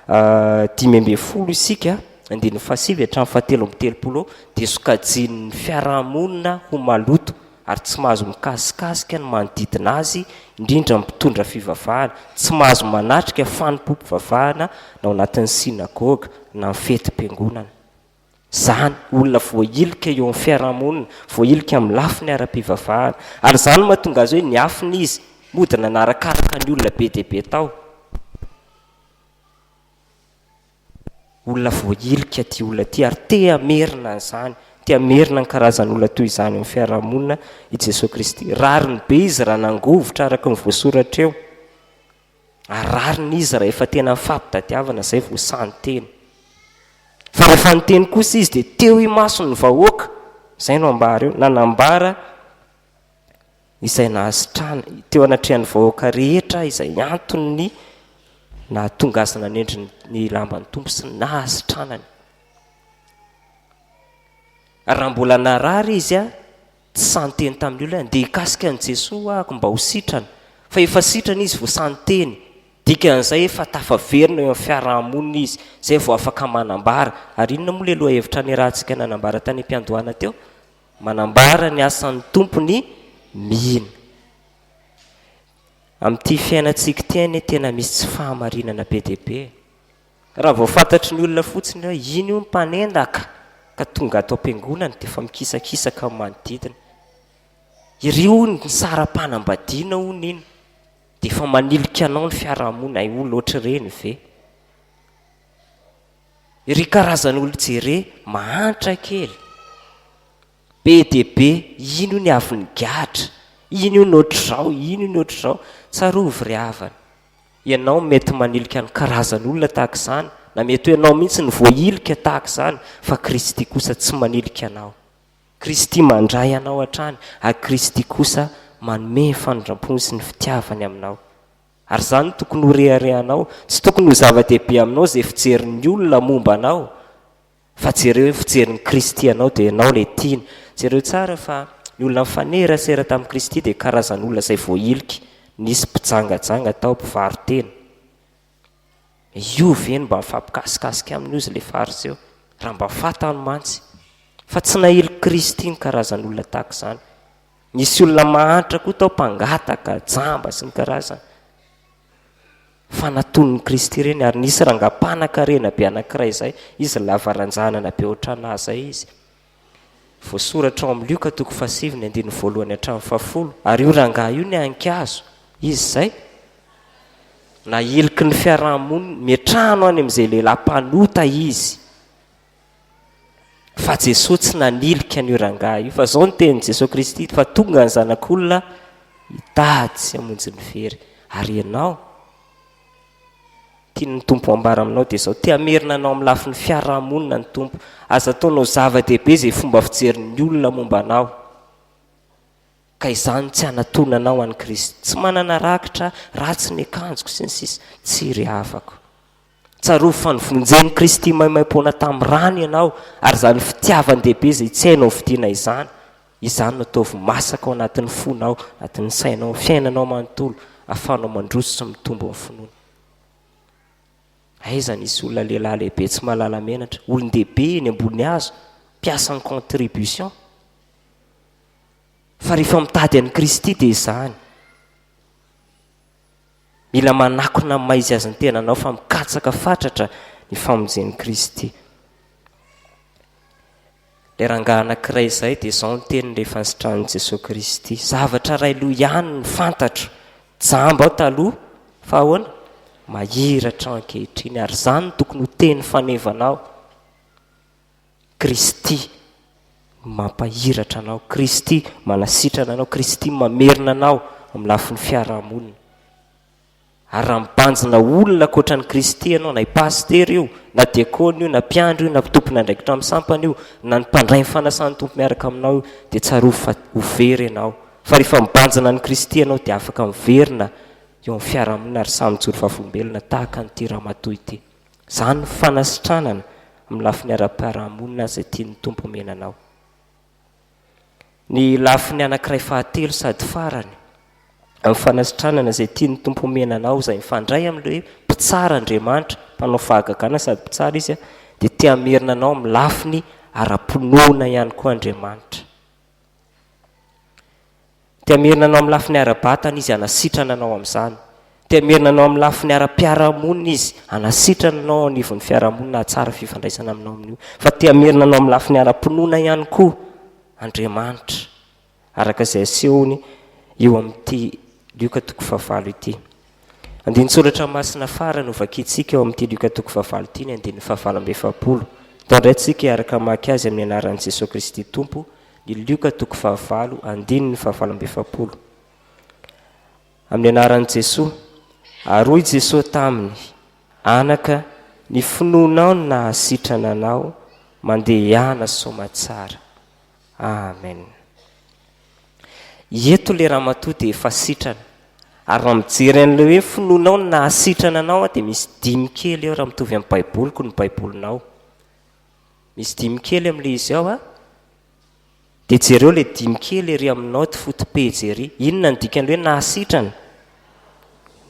15 isika, andininy fahasivy hatramin'ny fahatelo amby 30 eo, dia sokajian'ny fiarahamonina ho maloto ary tsy mahazo mikasikasika ny manodidina azy, indrindra ny mpitondra fivavahana, tsy mahazo manatrika fanompoam-pivavahana na ao anatin'ny synagoga na ny fetim-piangonana. Izany, olona voahilika eo amin'ny fiarahamonina, voahilika amin'ny lafiny ara-pivavahana. Ary izany no mahatonga azy hoe niafina izy, mody nanarakaraka ny olona be dia be tao. Olona voahilika ity olona ity ary te hamerina an'izany, te hamerina ny karazan'olona toy izany eo amin'ny fiarahamonina i Jesoa Kristy. Rariny be izy raha nangovitra araka ny voasoratra eo. Ary rariny izy raha efa tena nifampitadiavana izay vao sahy niteny. Fa rehefa niteny kosa izy dia teo imason'ny vahoaka, izay no ambara eo, nanambara izay nahasitrana, teo anatrehan'ny vahoaka rehetra izay anton'ny nahatonga azy nanendry ny lamban'ny Tompo sy ny nahasitranany. Ary raha mbola narary izy, Tsy sahy niteny tamin'ny olona hoe andeha hikasika an'i Jesoa aho mba ho sitrana, fa efa sitrana izy vao sahy niteny. Dikan'izay efa tafaverina eo amin'ny fiaraha-monina izy, izay vao afaka manambara. Ary inona moa ilay lohahevitra niarahantsika nanambara tany am-piandohana teo? Manambara ny asan'ny Tompo ny mino. Amin'ity fiainantsika ity anie tena misy tsy fahamarinana be dia be e. Raha vao fantatry ny olona fotsiny hoe iny io ny mpanendaka ka tonga ato am-piangonana dia efa mikisakisaka ny manodidina. Iry hono ny saram-panambadiana hono iny dia efa manilika anao ny fiarahamonina, hay olona ohatr'ireny ve? Iry karazan'olo jere mahantra kely, be dia be, iny hono avy nigadra, iny hono ohatr'izao, iny hono ohatr'izao. Tsarovy ry havana. Ianao mety manilika ny karazan'olona tahaka izany, na mety ho ianao mihitsy no voahilika tahaka izany, fa Kristy kosa tsy manilika anao. Kristy mandray anao hatrany, ary Kristy kosa manome ny famindram-pony sy ny fitiavany aminao. Ary izany no tokony ho reharehanao. Tsy tokony ho zava-dehibe aminao izay fijerin'ny olona momba anao, Fa jereo hoe fijerin'i Kristy anao dia ianao ilay tiany. Jereo tsara fa ny olona nifanerasera tamin'i Kristy dia karazan'olona izay voahiliky. Nisy mpijangajanga tao, mpivaro-tena. Io ve no mba mifampikasikasika aminy ozy ilay Fariseo? Raha mba fantany mantsy. Fa tsy nahilik'i Kristy ny karazan'olona tahaka izany. Nisy olona mahantra koa tao, mpangataka, jamba sy ny karazany. Fa natonin'i Kristy ireny, ary nisy rangahy mpanan-karena be anankiray izay, izy lava ranjanana be ohatranà izay izy. Voasoratra ao amin'ny Lioka toko fahasivy ny andininy voalohany hatramin'ny fahafolo, ary io rangahy io niankazo, izy izay, nahiliky ny fiaraha-monina, miantrano any amin'izay lehilahy mpanota izy. Fa Jesoa tsy nanilika an'io rangahy io, fa izao ny tenin'i Jesoa Kristy, fa tonga ny Zanak'olona hitady sy hamonjy ny very. Ary ianao, tian'ny Tompo ambara aminao dia izao, te hamerina anao amin'ny lafiny fiarahamonina ny Tompo. Aza ataonao zava-dehibe izay fomba fijerin'ny olona momba anao, ka izany tsy hanatonanao an'i Kristy. Tsy manana rakitra, ratsy ny akanjoko, sy ny sisa. Tsy ry havako. Tsarovy fa novonjen'i Kristy maimaimpoana tamin'ny rany ianao, ary izany fitiavan-dehibe izay tsy hainao vidiana izany, izany no ataovy masaka ao anatin'ny fonao, anatin'ny sainao, fiainanao manontolo, ahafahanao mandroso sy mitombo amin'ny finoana. Aiza nisy olona lehilahy lehibe tsy mahalala menatra, olon-dehibe eny ambony hazo, mpiasan'ny contribution. Fa rehefa mitady an'i Kristy dia izany. Mila manakona amin'ny maha izy azy ny tenanao fa mikatsaka fatratra ny famonjen'i Kristy. Ilay rangahy anankiray izay dia izao ny teniny rehefa nisitrahan'i Jesoa Kristy. Zavatra iray loha ihany no fantatro. Jamba aho taloha fa ahoana? Mahiratra aho ankehitriny. Ary izany no tokony ho teny fanevanao. Kristy mampahiratra anao, Kristy manasitrana anao, Kristy mamerina anao amin'ny lafiny fiarahamonina. Ary raha mibanjina olona ankoatra an'i Kristy ianao, na i pasitera io, na diakona io, na mpiandry io, na tompon'andraikitra amin'ny sampana io, na ny mpandray ny fanasan'ny Tompo miaraka aminao io, dia tsarovy fa ho very ianao. Fa rehefa mibanjina an'i Kristy ianao dia afaka miverina eo amin'ny fiarahamonina ary samy mijoro vavolombelona tahaka an'ity ramatoa ity. Izany no fanasitranana amin'ny lafiny ara-piarahamonina izay tian'ny Tompo omena anao. Ny lafiny anankiray fahatelo sady farany amin'ny fanasitranana izay tian'ny Tompo omena anao izay mifandray amin'ilay hoe mpitsara Andriamanitra, mpanao fahagagana sady mpitsara Izy, dia te hamerina anao amin'ny lafiny ara-pinoana ihany koa Andriamanitra. Te hamerina anao amin'ny lafiny ara-batana Izy hanasitrana anao amin'izany. Te hamerina anao amin'ny lafiny ara-piarahamonina Izy hanasitrana anao ao anivon'ny fiarahamonina hahatsara fifandraisana aminao amin'io. Fa te hamerina anao amin'ny lafiny ara-pinoana ihany koa Andriamanitra, araka izay asehony eo amin'ity Lioka toko fahavalo ity. Andinin-tsoratra masina farany hovakintsika ao amin'ity Lioka toko fahavalo ity ny andininy fahavalo amby 40. Ndao indray tsika hiaraka hamaky azy amin'ny anaran'i Jesoa Kristy Tompo Ny Lioka toko fahavalo andininy fahavalo amby 40. Amin'ny anaran'i Jesoa. Ary hoy Jesoa taminy, Anaka, ny finoanao no nahasitrana anao, mandehana soamatsara. Amen. Eto le ramatoa dia efa sitrana. Ary raha mijery an'ilay hoe finoanao no nahasitrana anao dia misy dimy kely eo raha mitovy amin'ny baiboliko ny baibolinao. Misy dimy kely amin'ilay izy ao a. Dia jereo ilay dimy kely ery amin'ny naoty foto-pejy ery. Inona no dikan'ilay hoe nahasitrana?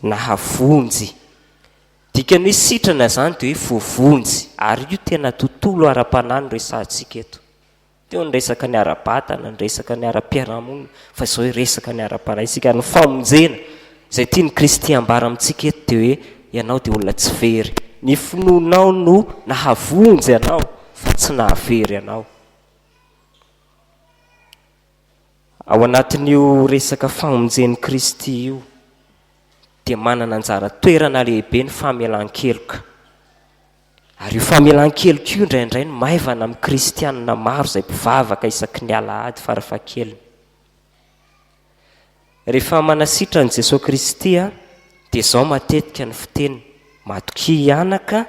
Nahavonjy. Dikan'ny hoe sitrana izany dia hoe voavonjy. Ary io tena tontolo ara-panahy no resahantsika eto. Teo ny resaka ny ara-batana, ny resaka ny ara-piarahamonina, fa izao hiresaka ny ara-panahy isika. Ary ny famonjena izay tian'i Kristy hambara amintsika eto dia hoe ianao dia olona tsy very. Ny finoanao no nahavonjy anao fa tsy nahavery anao. Ao anatin'io resaka famonjen'i Kristy io dia manana anjara toerana lehibe ny famelan-keloka. Ary io famelan-keloka io indraindray no maivana amin'ny kristianina maro izay mpivavaka isaky ny alahady farafahakeliny. Rehefa manasitra an'i Jesoa Kristy dia izao matetika ny fiteniny, Matokia anaka,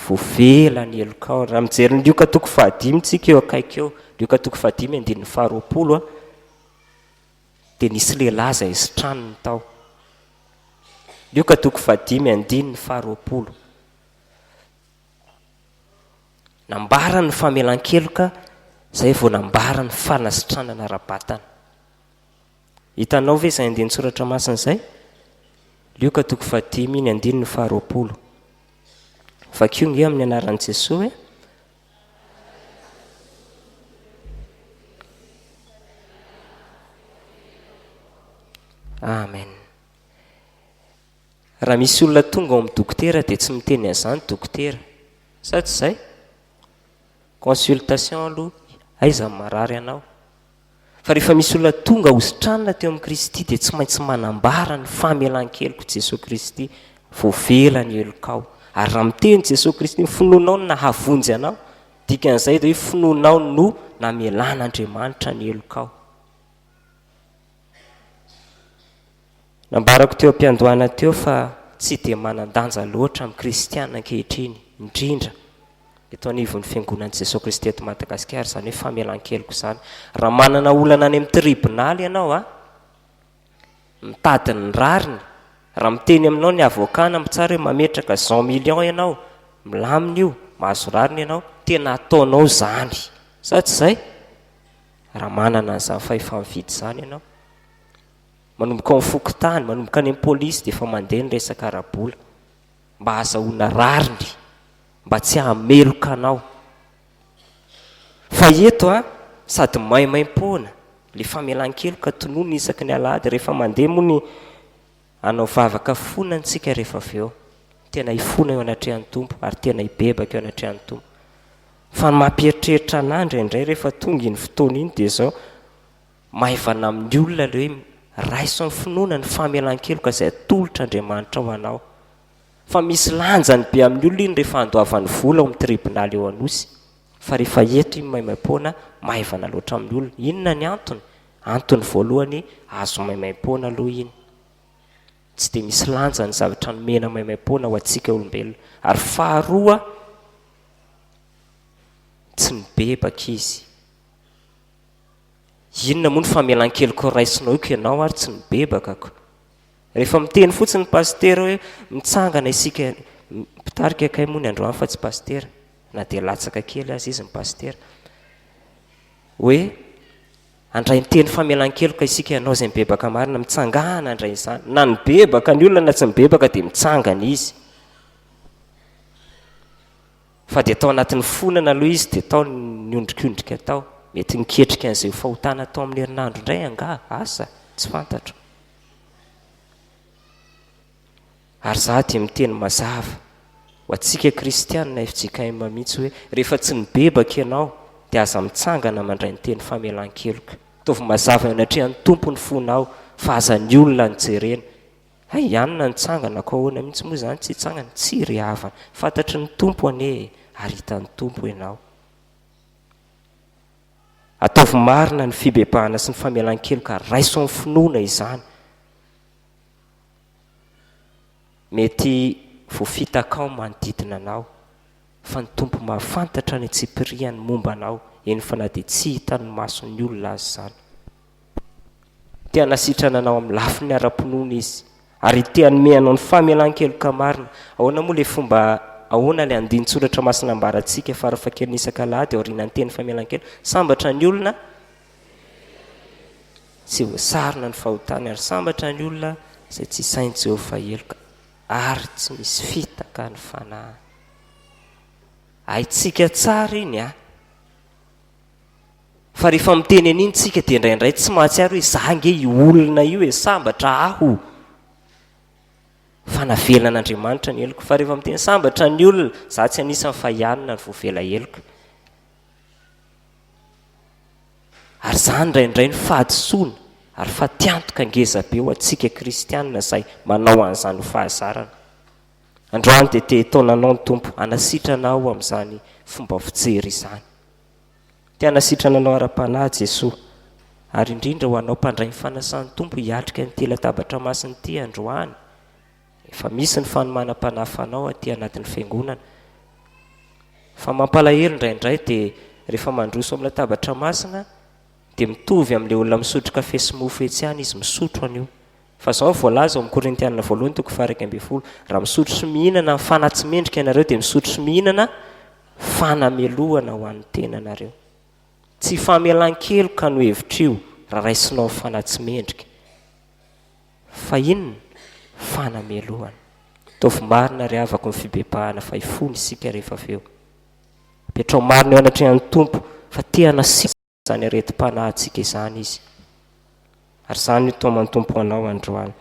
voavela ny helokao. Raha mijery ny Lioka toko fahadimy tsika eo akaiky eo, Lioka toko fahadimy andininy faharoapolo, dia nisy lehilahy izay sitraniny tao. Lioka toko fahadimy andininy faharoapolo. Nambarany ny famelan-keloka izay vao nambarany fanasitranana ara-batana. Hitanao ve izay andinin-tsoratra masina izay? Lioka toko fahadimy ny andininy faharoapolo. Vakio nge amin'ny anaran'i Jesoa e. Amen. Raha misy olona tonga ao amin'ny dokotera dia tsy miteny an'izany dokotera. Sa tsy izay? Consultation aloha, aiza ny marary anao? Fa rehefa misy olona tonga ho sitranina teo amin'i Kristy dia tsy maintsy manambara ny famelan-kelok'i Jesoa Kristy, voavela ny helokao. Ary raha miteny Jesoa Kristy, ny finoanao no nahavonjy anao, dikan'izay dia hoe finoanao no namelan'Andriamanitra ny helokao. Nambarako teo am-piandohana teo fa tsy dia manan-danja loatra amin'ny kristiana ankehitriny, indrindra eto anivon'ny Fiangonan'i Jesoa Kristy eto Madagasikara izany hoe famelan-keloka izany. Raha manana olana any amin'ny tribonaly ianao a, mitady ny rariny, raha miteny aminao ny avocat na mpitsara hoe mametraka zao millions ianao, milamina io, mahazo rariny ianao, tena ataonao izany. Sa tsy izay? Raha manana an'izany fahefa-mividy izany ianao. Manomboka ao amin'ny fokontany, manomboka any amin'ny polisy dia efa mandeha ny resaka ara-bola mba hahazahoana rariny, mba tsy hahameloka anao. Fa eto an, sady maimaimpoana, le famelan-keloka tononina isaky ny alahady, rehefa mandeha moa ny hanao vavaka fona antsika rehefa avy eo, tena hifona eo anatrehan'ny Tompo ary tena hibebaka eo anatrehan'ny Tompo. Fa ny mampieritreritra anah indraindray rehefa tonga iny fotoana iny dia izao, Maivana amin'ny olona ilay hoe raiso amin'ny finoana ny famelan-keloka izay atolotr'Andriamanitra ho anao. Fa misy lanjany be amin'ny olona iny rehefa andoavany vola ao amin'ny tribonaly eo Anosy. Fa rehefa eto iny maimaimpoana, maivana loatra amin'ny olona. Inona ny antony? Antony voalohany, azo maimaimpoana aloha iny. Tsy dia misy lanjany ny zavatra nomena maimaimpoana ho antsika olombelona. Ary faharoa, tsy mibebaka izy. Inona moa ny famelan-keloka raisinao io ko ianao ary tsy nibebaka ko. Rehefa miteny fotsiny ny pasitera hoe mitsangana isika, mpitarika kay moa ny androany fa tsy pasitera, na dia latsaka kely aza izy ny pasitera, hoe handray ny teny famelan-keloka isika ianao izay mibebaka marina, mitsangana handray izany. Na nibebaka ny olona na tsy nibebaka dia mitsangana izy. Fa dia tao anatin'ny fonana aloha izy dia tao niondrikondrika tao. Mety niketrika an'izay ho fahotana tao amin'ny herinandro indray angaha? Asa, tsy fantatro. Ary izaho dia miteny mazava ho antsika kristianina fjkm mihitsy hoe rehefa tsy nibebaka ianao dia aza mitsangana mandray ny teny famelan-keloka. Ataovy mazava eo anatrehan'ny Tompo ny fonao fa aza ny olona no jerena. Hay i anona nitsangana ko ahoana mihitsy moa izany tsy hitsangana? Tsia ry havana, fantatry ny Tompo anie e, ary hitan'ny Tompo ianao. Ataovy marina ny fibebahana sy ny famelan-keloka ary raiso amin'ny finoana izany. Mety voafitakao ny manodidina anao, fa ny Tompo mahafantatra ny antsipiriany momba anao, eny fa na dia tsy hitan'ny mason'ny olona aza izany. Te hanasitrana anao amin'ny lafiny ara-pinoana Izy, ary te hanome anao ny famelan-keloka marina. Ahoana moa ilay fomba, ahoana ilay andinin-tsoratra masina ambarantsika farafahakeliny isak'alahady aorianan'ny teny famelan-keloka? Sambatra ny olona tsy voasarona ny fahotany, ary sambatra ny olona izay tsy isain'i Jehovah heloka, ary tsy misy fitaka ny fanahiny. Haintsika tsara iny an! Fa rehefa miteny an'iny tsika dia indraindray tsy mahatsiaro hoe za ange io olona io e, sambatra aho fa navelan'Andriamanitra ny heloko. Fa rehefa miteny sambatra ny olona, za tsy anisany fa i anona no voavela heloka. Ary izany indraindray ny fahadisoana ary fatiantoka ngeza be ho antsika kristianina izay manao an'izany ho fahazarana. Androany dia te hitaona anao ny Tompo hanasitrana aho amin'izany fomba fijery izany. Te hanasitrana anao ara-panahy Jesoa, ary indrindra ho anao mpandray ny fanasan'ny Tompo hiatrika an'ity latabatra masina ity androany. Efa misy ny fanomanam-panahy fanao aty anatin'ny fiangonana. Fa mampalahelo indraindray dia rehefa mandroso amin'ny latabatra masina dia mitovy amin'ilay olona misotro kafe sy mofo etsy ihany izy misotro an'io. Fa izao no voalaza ao amin'ny Korintiana voalohany toko faha 11, raha misotro sy mihinana amin'ny fanahy tsy mendrika ianareo dia misotro sy mihinana fanamelohana ho an'ny tenanareo. Tsy famelan-keloka no hevitr'io raha raisinao ny fanahy tsy mendrika. Fa inona? Fanamelohana. Ataovy marina ry havako ny fibebahana fa hifona isika rehefa avy eo. Apetraho marina eo anatrehan'ny Tompo fa te hanasitrana izany aretim-panahintsika izany Izy. Ary izany no itaoman'ny Tompo anao androany.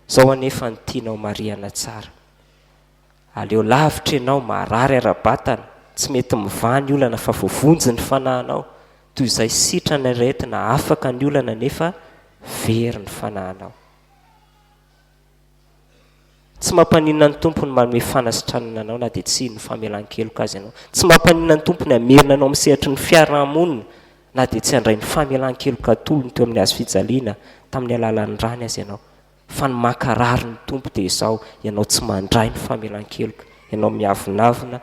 Izao anefa no tianao marihana tsara. Aleo lavitra ianao, marary ara-batana, tsy mety mivaha ny olana fa voavonjy ny fanahinao, toy izay sitrana aretina afaka ny olana nefa very ny fanahinao. Tsy mampaninona ny Tompo ny manome fanasitranana anao na dia tsy hino famelan-keloka aza ianao. Tsy mampaninona ny Tompo ny hamerina anao amin'ny sehatry ny fiarahamonina na dia tsy handray ny famelan-keloka atolony teo amin'ny hazo fijaliana tamin'ny alalan'ny rany aza ianao. Fa ny mankarary ny Tompo dia izao, ianao tsy mandray ny famelan-keloka, ianao miavonavona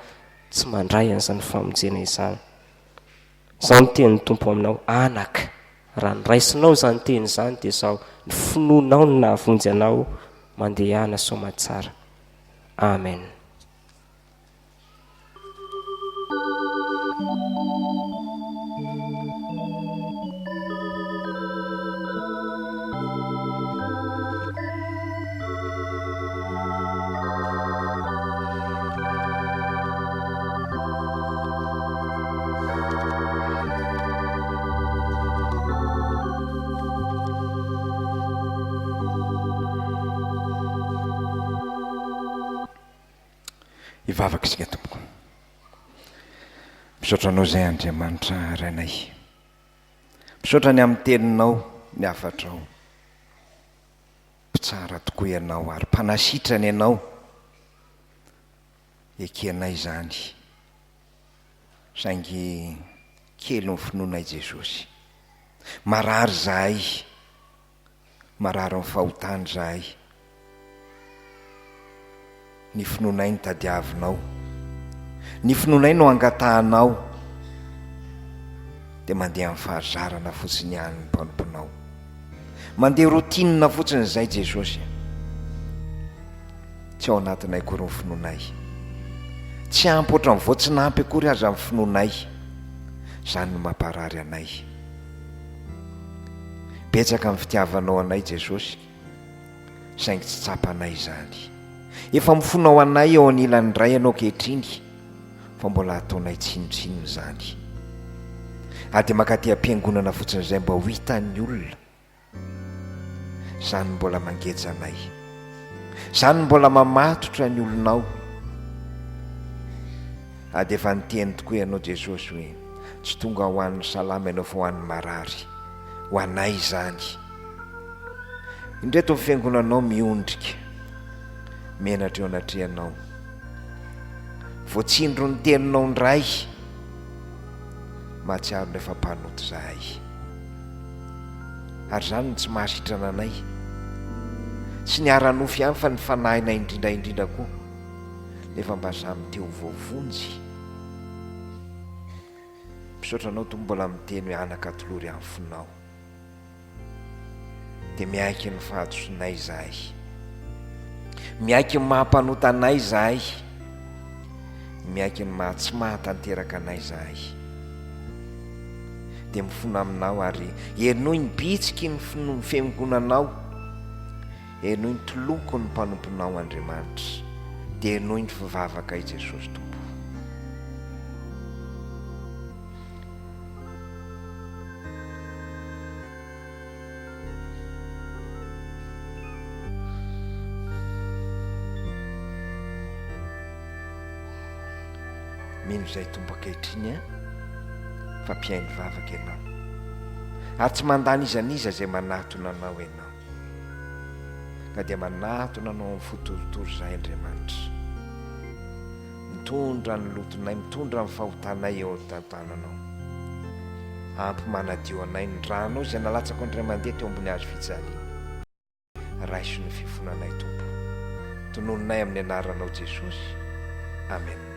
tsy mandray an'izany famonjena izany. Izao no tenin'ny Tompo aminao, Anaka, raha noraisinao izany teny izany dia izao, ny finoanao no nahavonjy anao, mandehana soamatsara. Amen. Hivavaka isika tompoko. Misaotra anao izay Andriamanitra Rainay. Misaotra ny amin'ny teninao, ny hafatrao. Mpitsara tokoa ianao ary mpanasitrana ianao. Ekenay izany. Saingy kely ny finoanay Jesosy. Marary izahay. Marary ny fahotana izahay. Ny finoanay no tadiavinao. Ny finoanay no angatahanao. Dia mandeha amin'ny fahazarana fotsiny ihany ny mpanomponao. Mandeha routine fotsiny izay Jesosy a. Tsy ao anatinay akory ny finoanay. Tsy ampy ohatran'ny vao tsy nampy akory aza ny finoanay. Izany no mamparary anay. Betsaka ny fitiavanao anay Jesosy, saingy tsy tsapanay izany. Efa mifona ho anay eo anilan'ny Ray Ianao ankehitriny, fa mbola ataonay tsinontsinona izany. Ary dia mankaty am-piangonana fotsiny izay mba ho hitan'ny olona. Izany no mbola mangeja anay. Izany no mbola mamatotra ny olonao. Ary dia efa niteny tokoa ianao Jesosy hoe, tsy tonga ho an'ny salama ianao fa ho an'ny marary. Ho anay izany. Indreto ny fiangonanao miondrika, menatra eo anatrehanao. Voatsindron'ny teninao indray. Mahatsiaro ny efa mpanota izahay. Ary izany no tsy mahasitrana anay. Tsy ny ara-nofo ihany fa ny fanahinay indrindra indrindra koa. Nefa mba samy te ho voavonjy. Misaotra anao Tompo mbola miteny hoe anaka atolory amin'ny fonao. Dia miaiky ny fahadisoanay izahay. Miaiky ny maha mpanota anay izahay. Miaiky ny maha tsy mahatanteraka anay izahay. Dia mifona aminao ary henoy ny bitsiky ny finoan'ny fiangonanao. Henoy ny toloko ny mpanomponao Andriamanitra. Dia henoy ny fivavakay Jesosy Tompo. Mino izay Tompo ankehitriny an, fa mpihaino vavaka ianao. Ary tsy mandà n'iza n'iza izay manatona anao ianao. Ka dia manatona anao amin'ny fo torotoro izahay Andriamanitra. Mitondra ny lotonay, mitondra ny fahotanay eo an-tananao. Ampy manadio anay ny ranao izay nalatsako indray mandeha teo ambony hazo fijaliana. Raiso ny fifonanay Tompo. Tononinay amin'ny anaranao Jesosy. Amen.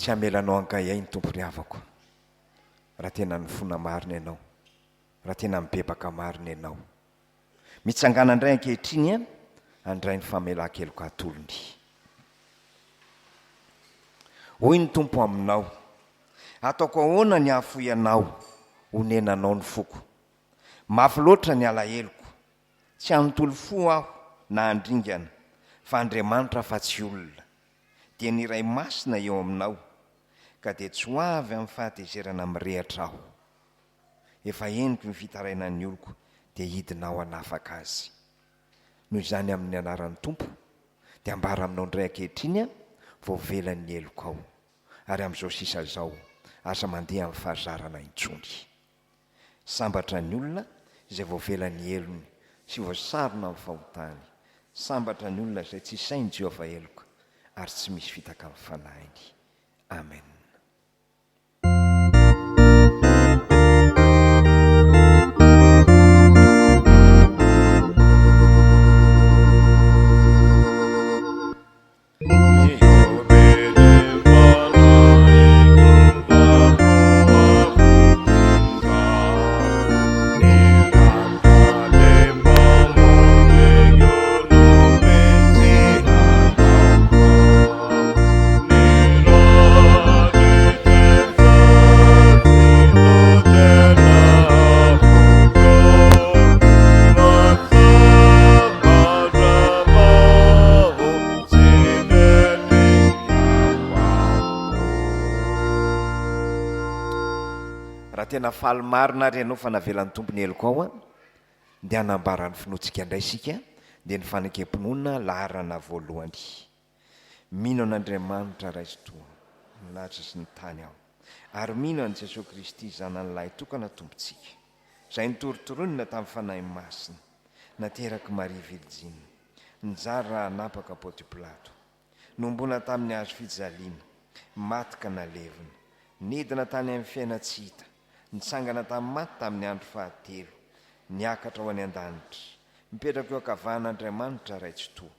Tsy hamela anao hankaihay ny Tompo ry havako, raha tena nifona marina ianao, raha tena mibebaka marina ianao. Mitsangàna indray ankehitriny handray ny famelan-keloka atolony. Hoy ny Tompo aminao, Ataoko ahoana ny hahafoy anao, honenanao ny foko. Mafy loatra ny alaheloko. Tsy hanontolo fo aho na handringana, fa Andriamanitra fa tsy olona. Dia ny Iray Masina eo aminao, ka dia tsy ho avy amin'ny fahatezerana mirehatra aho. Efa henoko ny fitarainan'ny oloko, dia hidina aho hanafaka azy. Noho izany amin'ny anaran'ny Tompo, dia ambara aminao indray ankehitriny aho, voavela ny helokao. Ary amin'izao sisa izao, aza mandeha amin'ny fahazarana intsony. Sambatra ny olona izay voavela ny helony sy voasarona amin'ny fahotany. Sambatra ny olona izay tsy sain'i Jehovah heloka ary tsy misy fitaka amin'ny fanahiny. Amen. Raha tena faly marina ary ianao fa navelan'ny Tompo ny helokao an, dia hanambara ny finoantsika indray isika, dia ny fanekem-pinoana laharana voalohany. Mino an'Andriamanitra Ray sy Toa, ny lanitra sy ny tany aho, ary mino an'i Jesoa Kristy Zanany Lahitokana Tompontsika, izay notorontoronina tamin'ny Fanahy Masina, naterak'i Maria Virjiny, nijary raha hanapaka Pontio Pilato, nohomboana tamin'ny hazo fijaliana, maty ka nalevina, nidina tany amin'ny fiainan-tsy hita, nitsangana tamin'ny maty tamin'ny andro fahatelo, niakatra ho any an-danitra, mipetraka eo ankavan'Andriamanitra Ray Tsitoha.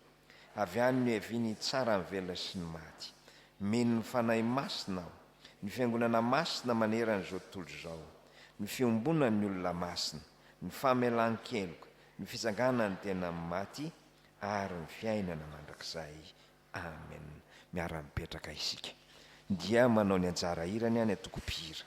Avy any no hiaviany hitsara ny velona sy ny maty. Mino ny Fanahy Masina aho, ny Fiangonana masina manerana izao tontolo izao, ny fiombonan'ny olona masina, ny famelan-keloka, ny fitsanganan'ny tena amin'ny maty, ary ny fiainana mandrakizay. Amen. Miara-mipetraka isika. Dia manao ny anjara hirany any antoko mpihira.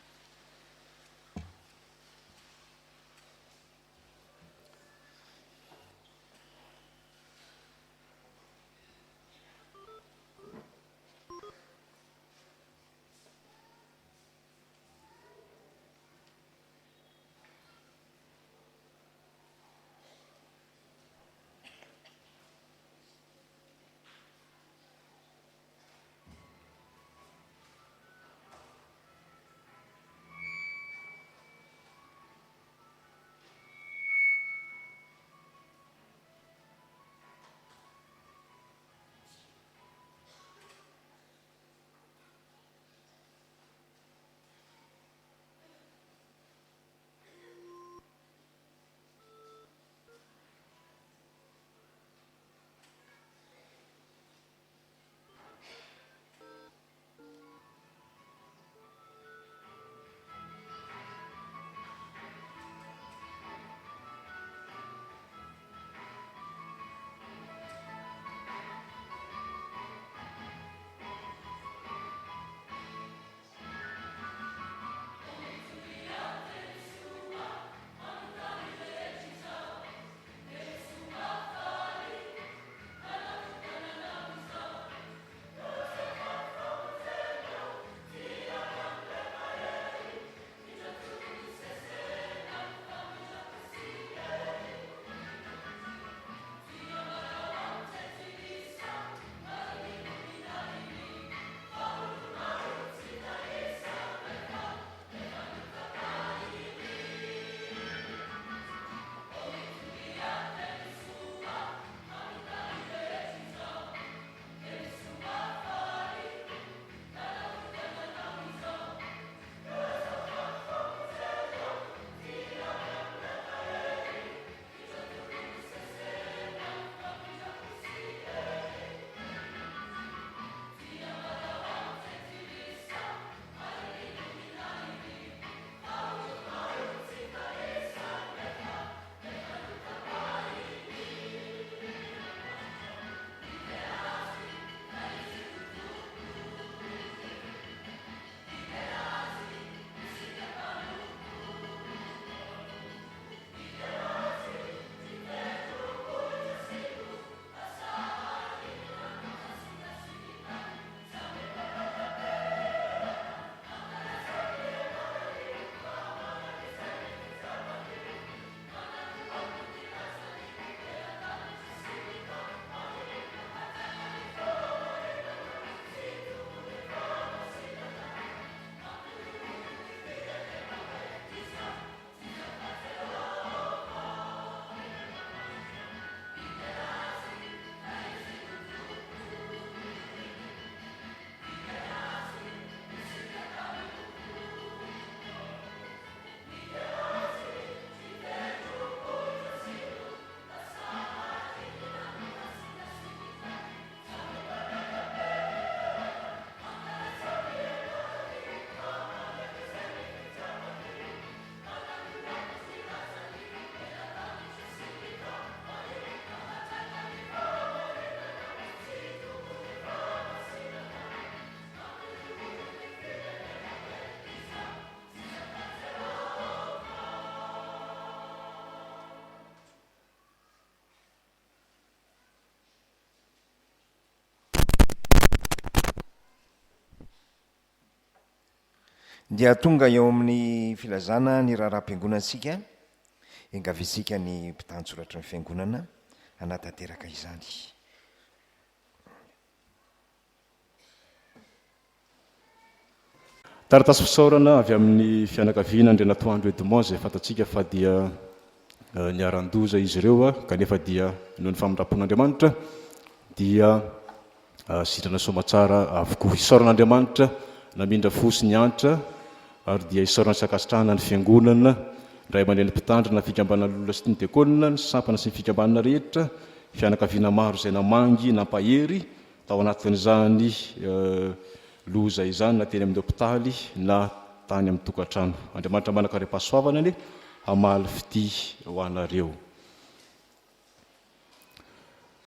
Dia tonga eo amin'ny filazana ny raharaham-piangonantsika, engaviantsika ny mpitantsoratry ny fiangonana hanatanteraka izany. Taratasy fisaorana avy amin'ny fianakaviana Andrianatoandro Edmond izay fantatsika fa dia niharan-doza izy ireo kanefa dia noho ny famindram-pon'Andriamanitra dia sitrana soamatsara avokoa. Isaorana Andriamanitra namindra fo sy niantra ary dia isaorana sy ankasitrahana ny fiangonana, ny ray aman-dreny mpitandrina, ny fikambanana loholona sy ny diakona, ny sampana sy ny fikambanana rehetra, fianakaviana maro izay namangy, nampahery Tao anatin'izany loza izany na teny amin'ny hopitaly na tany amin'ny tokantrano. Andriamanitra manan-karem-pahasoavana anie hamaly fitia ho anareo.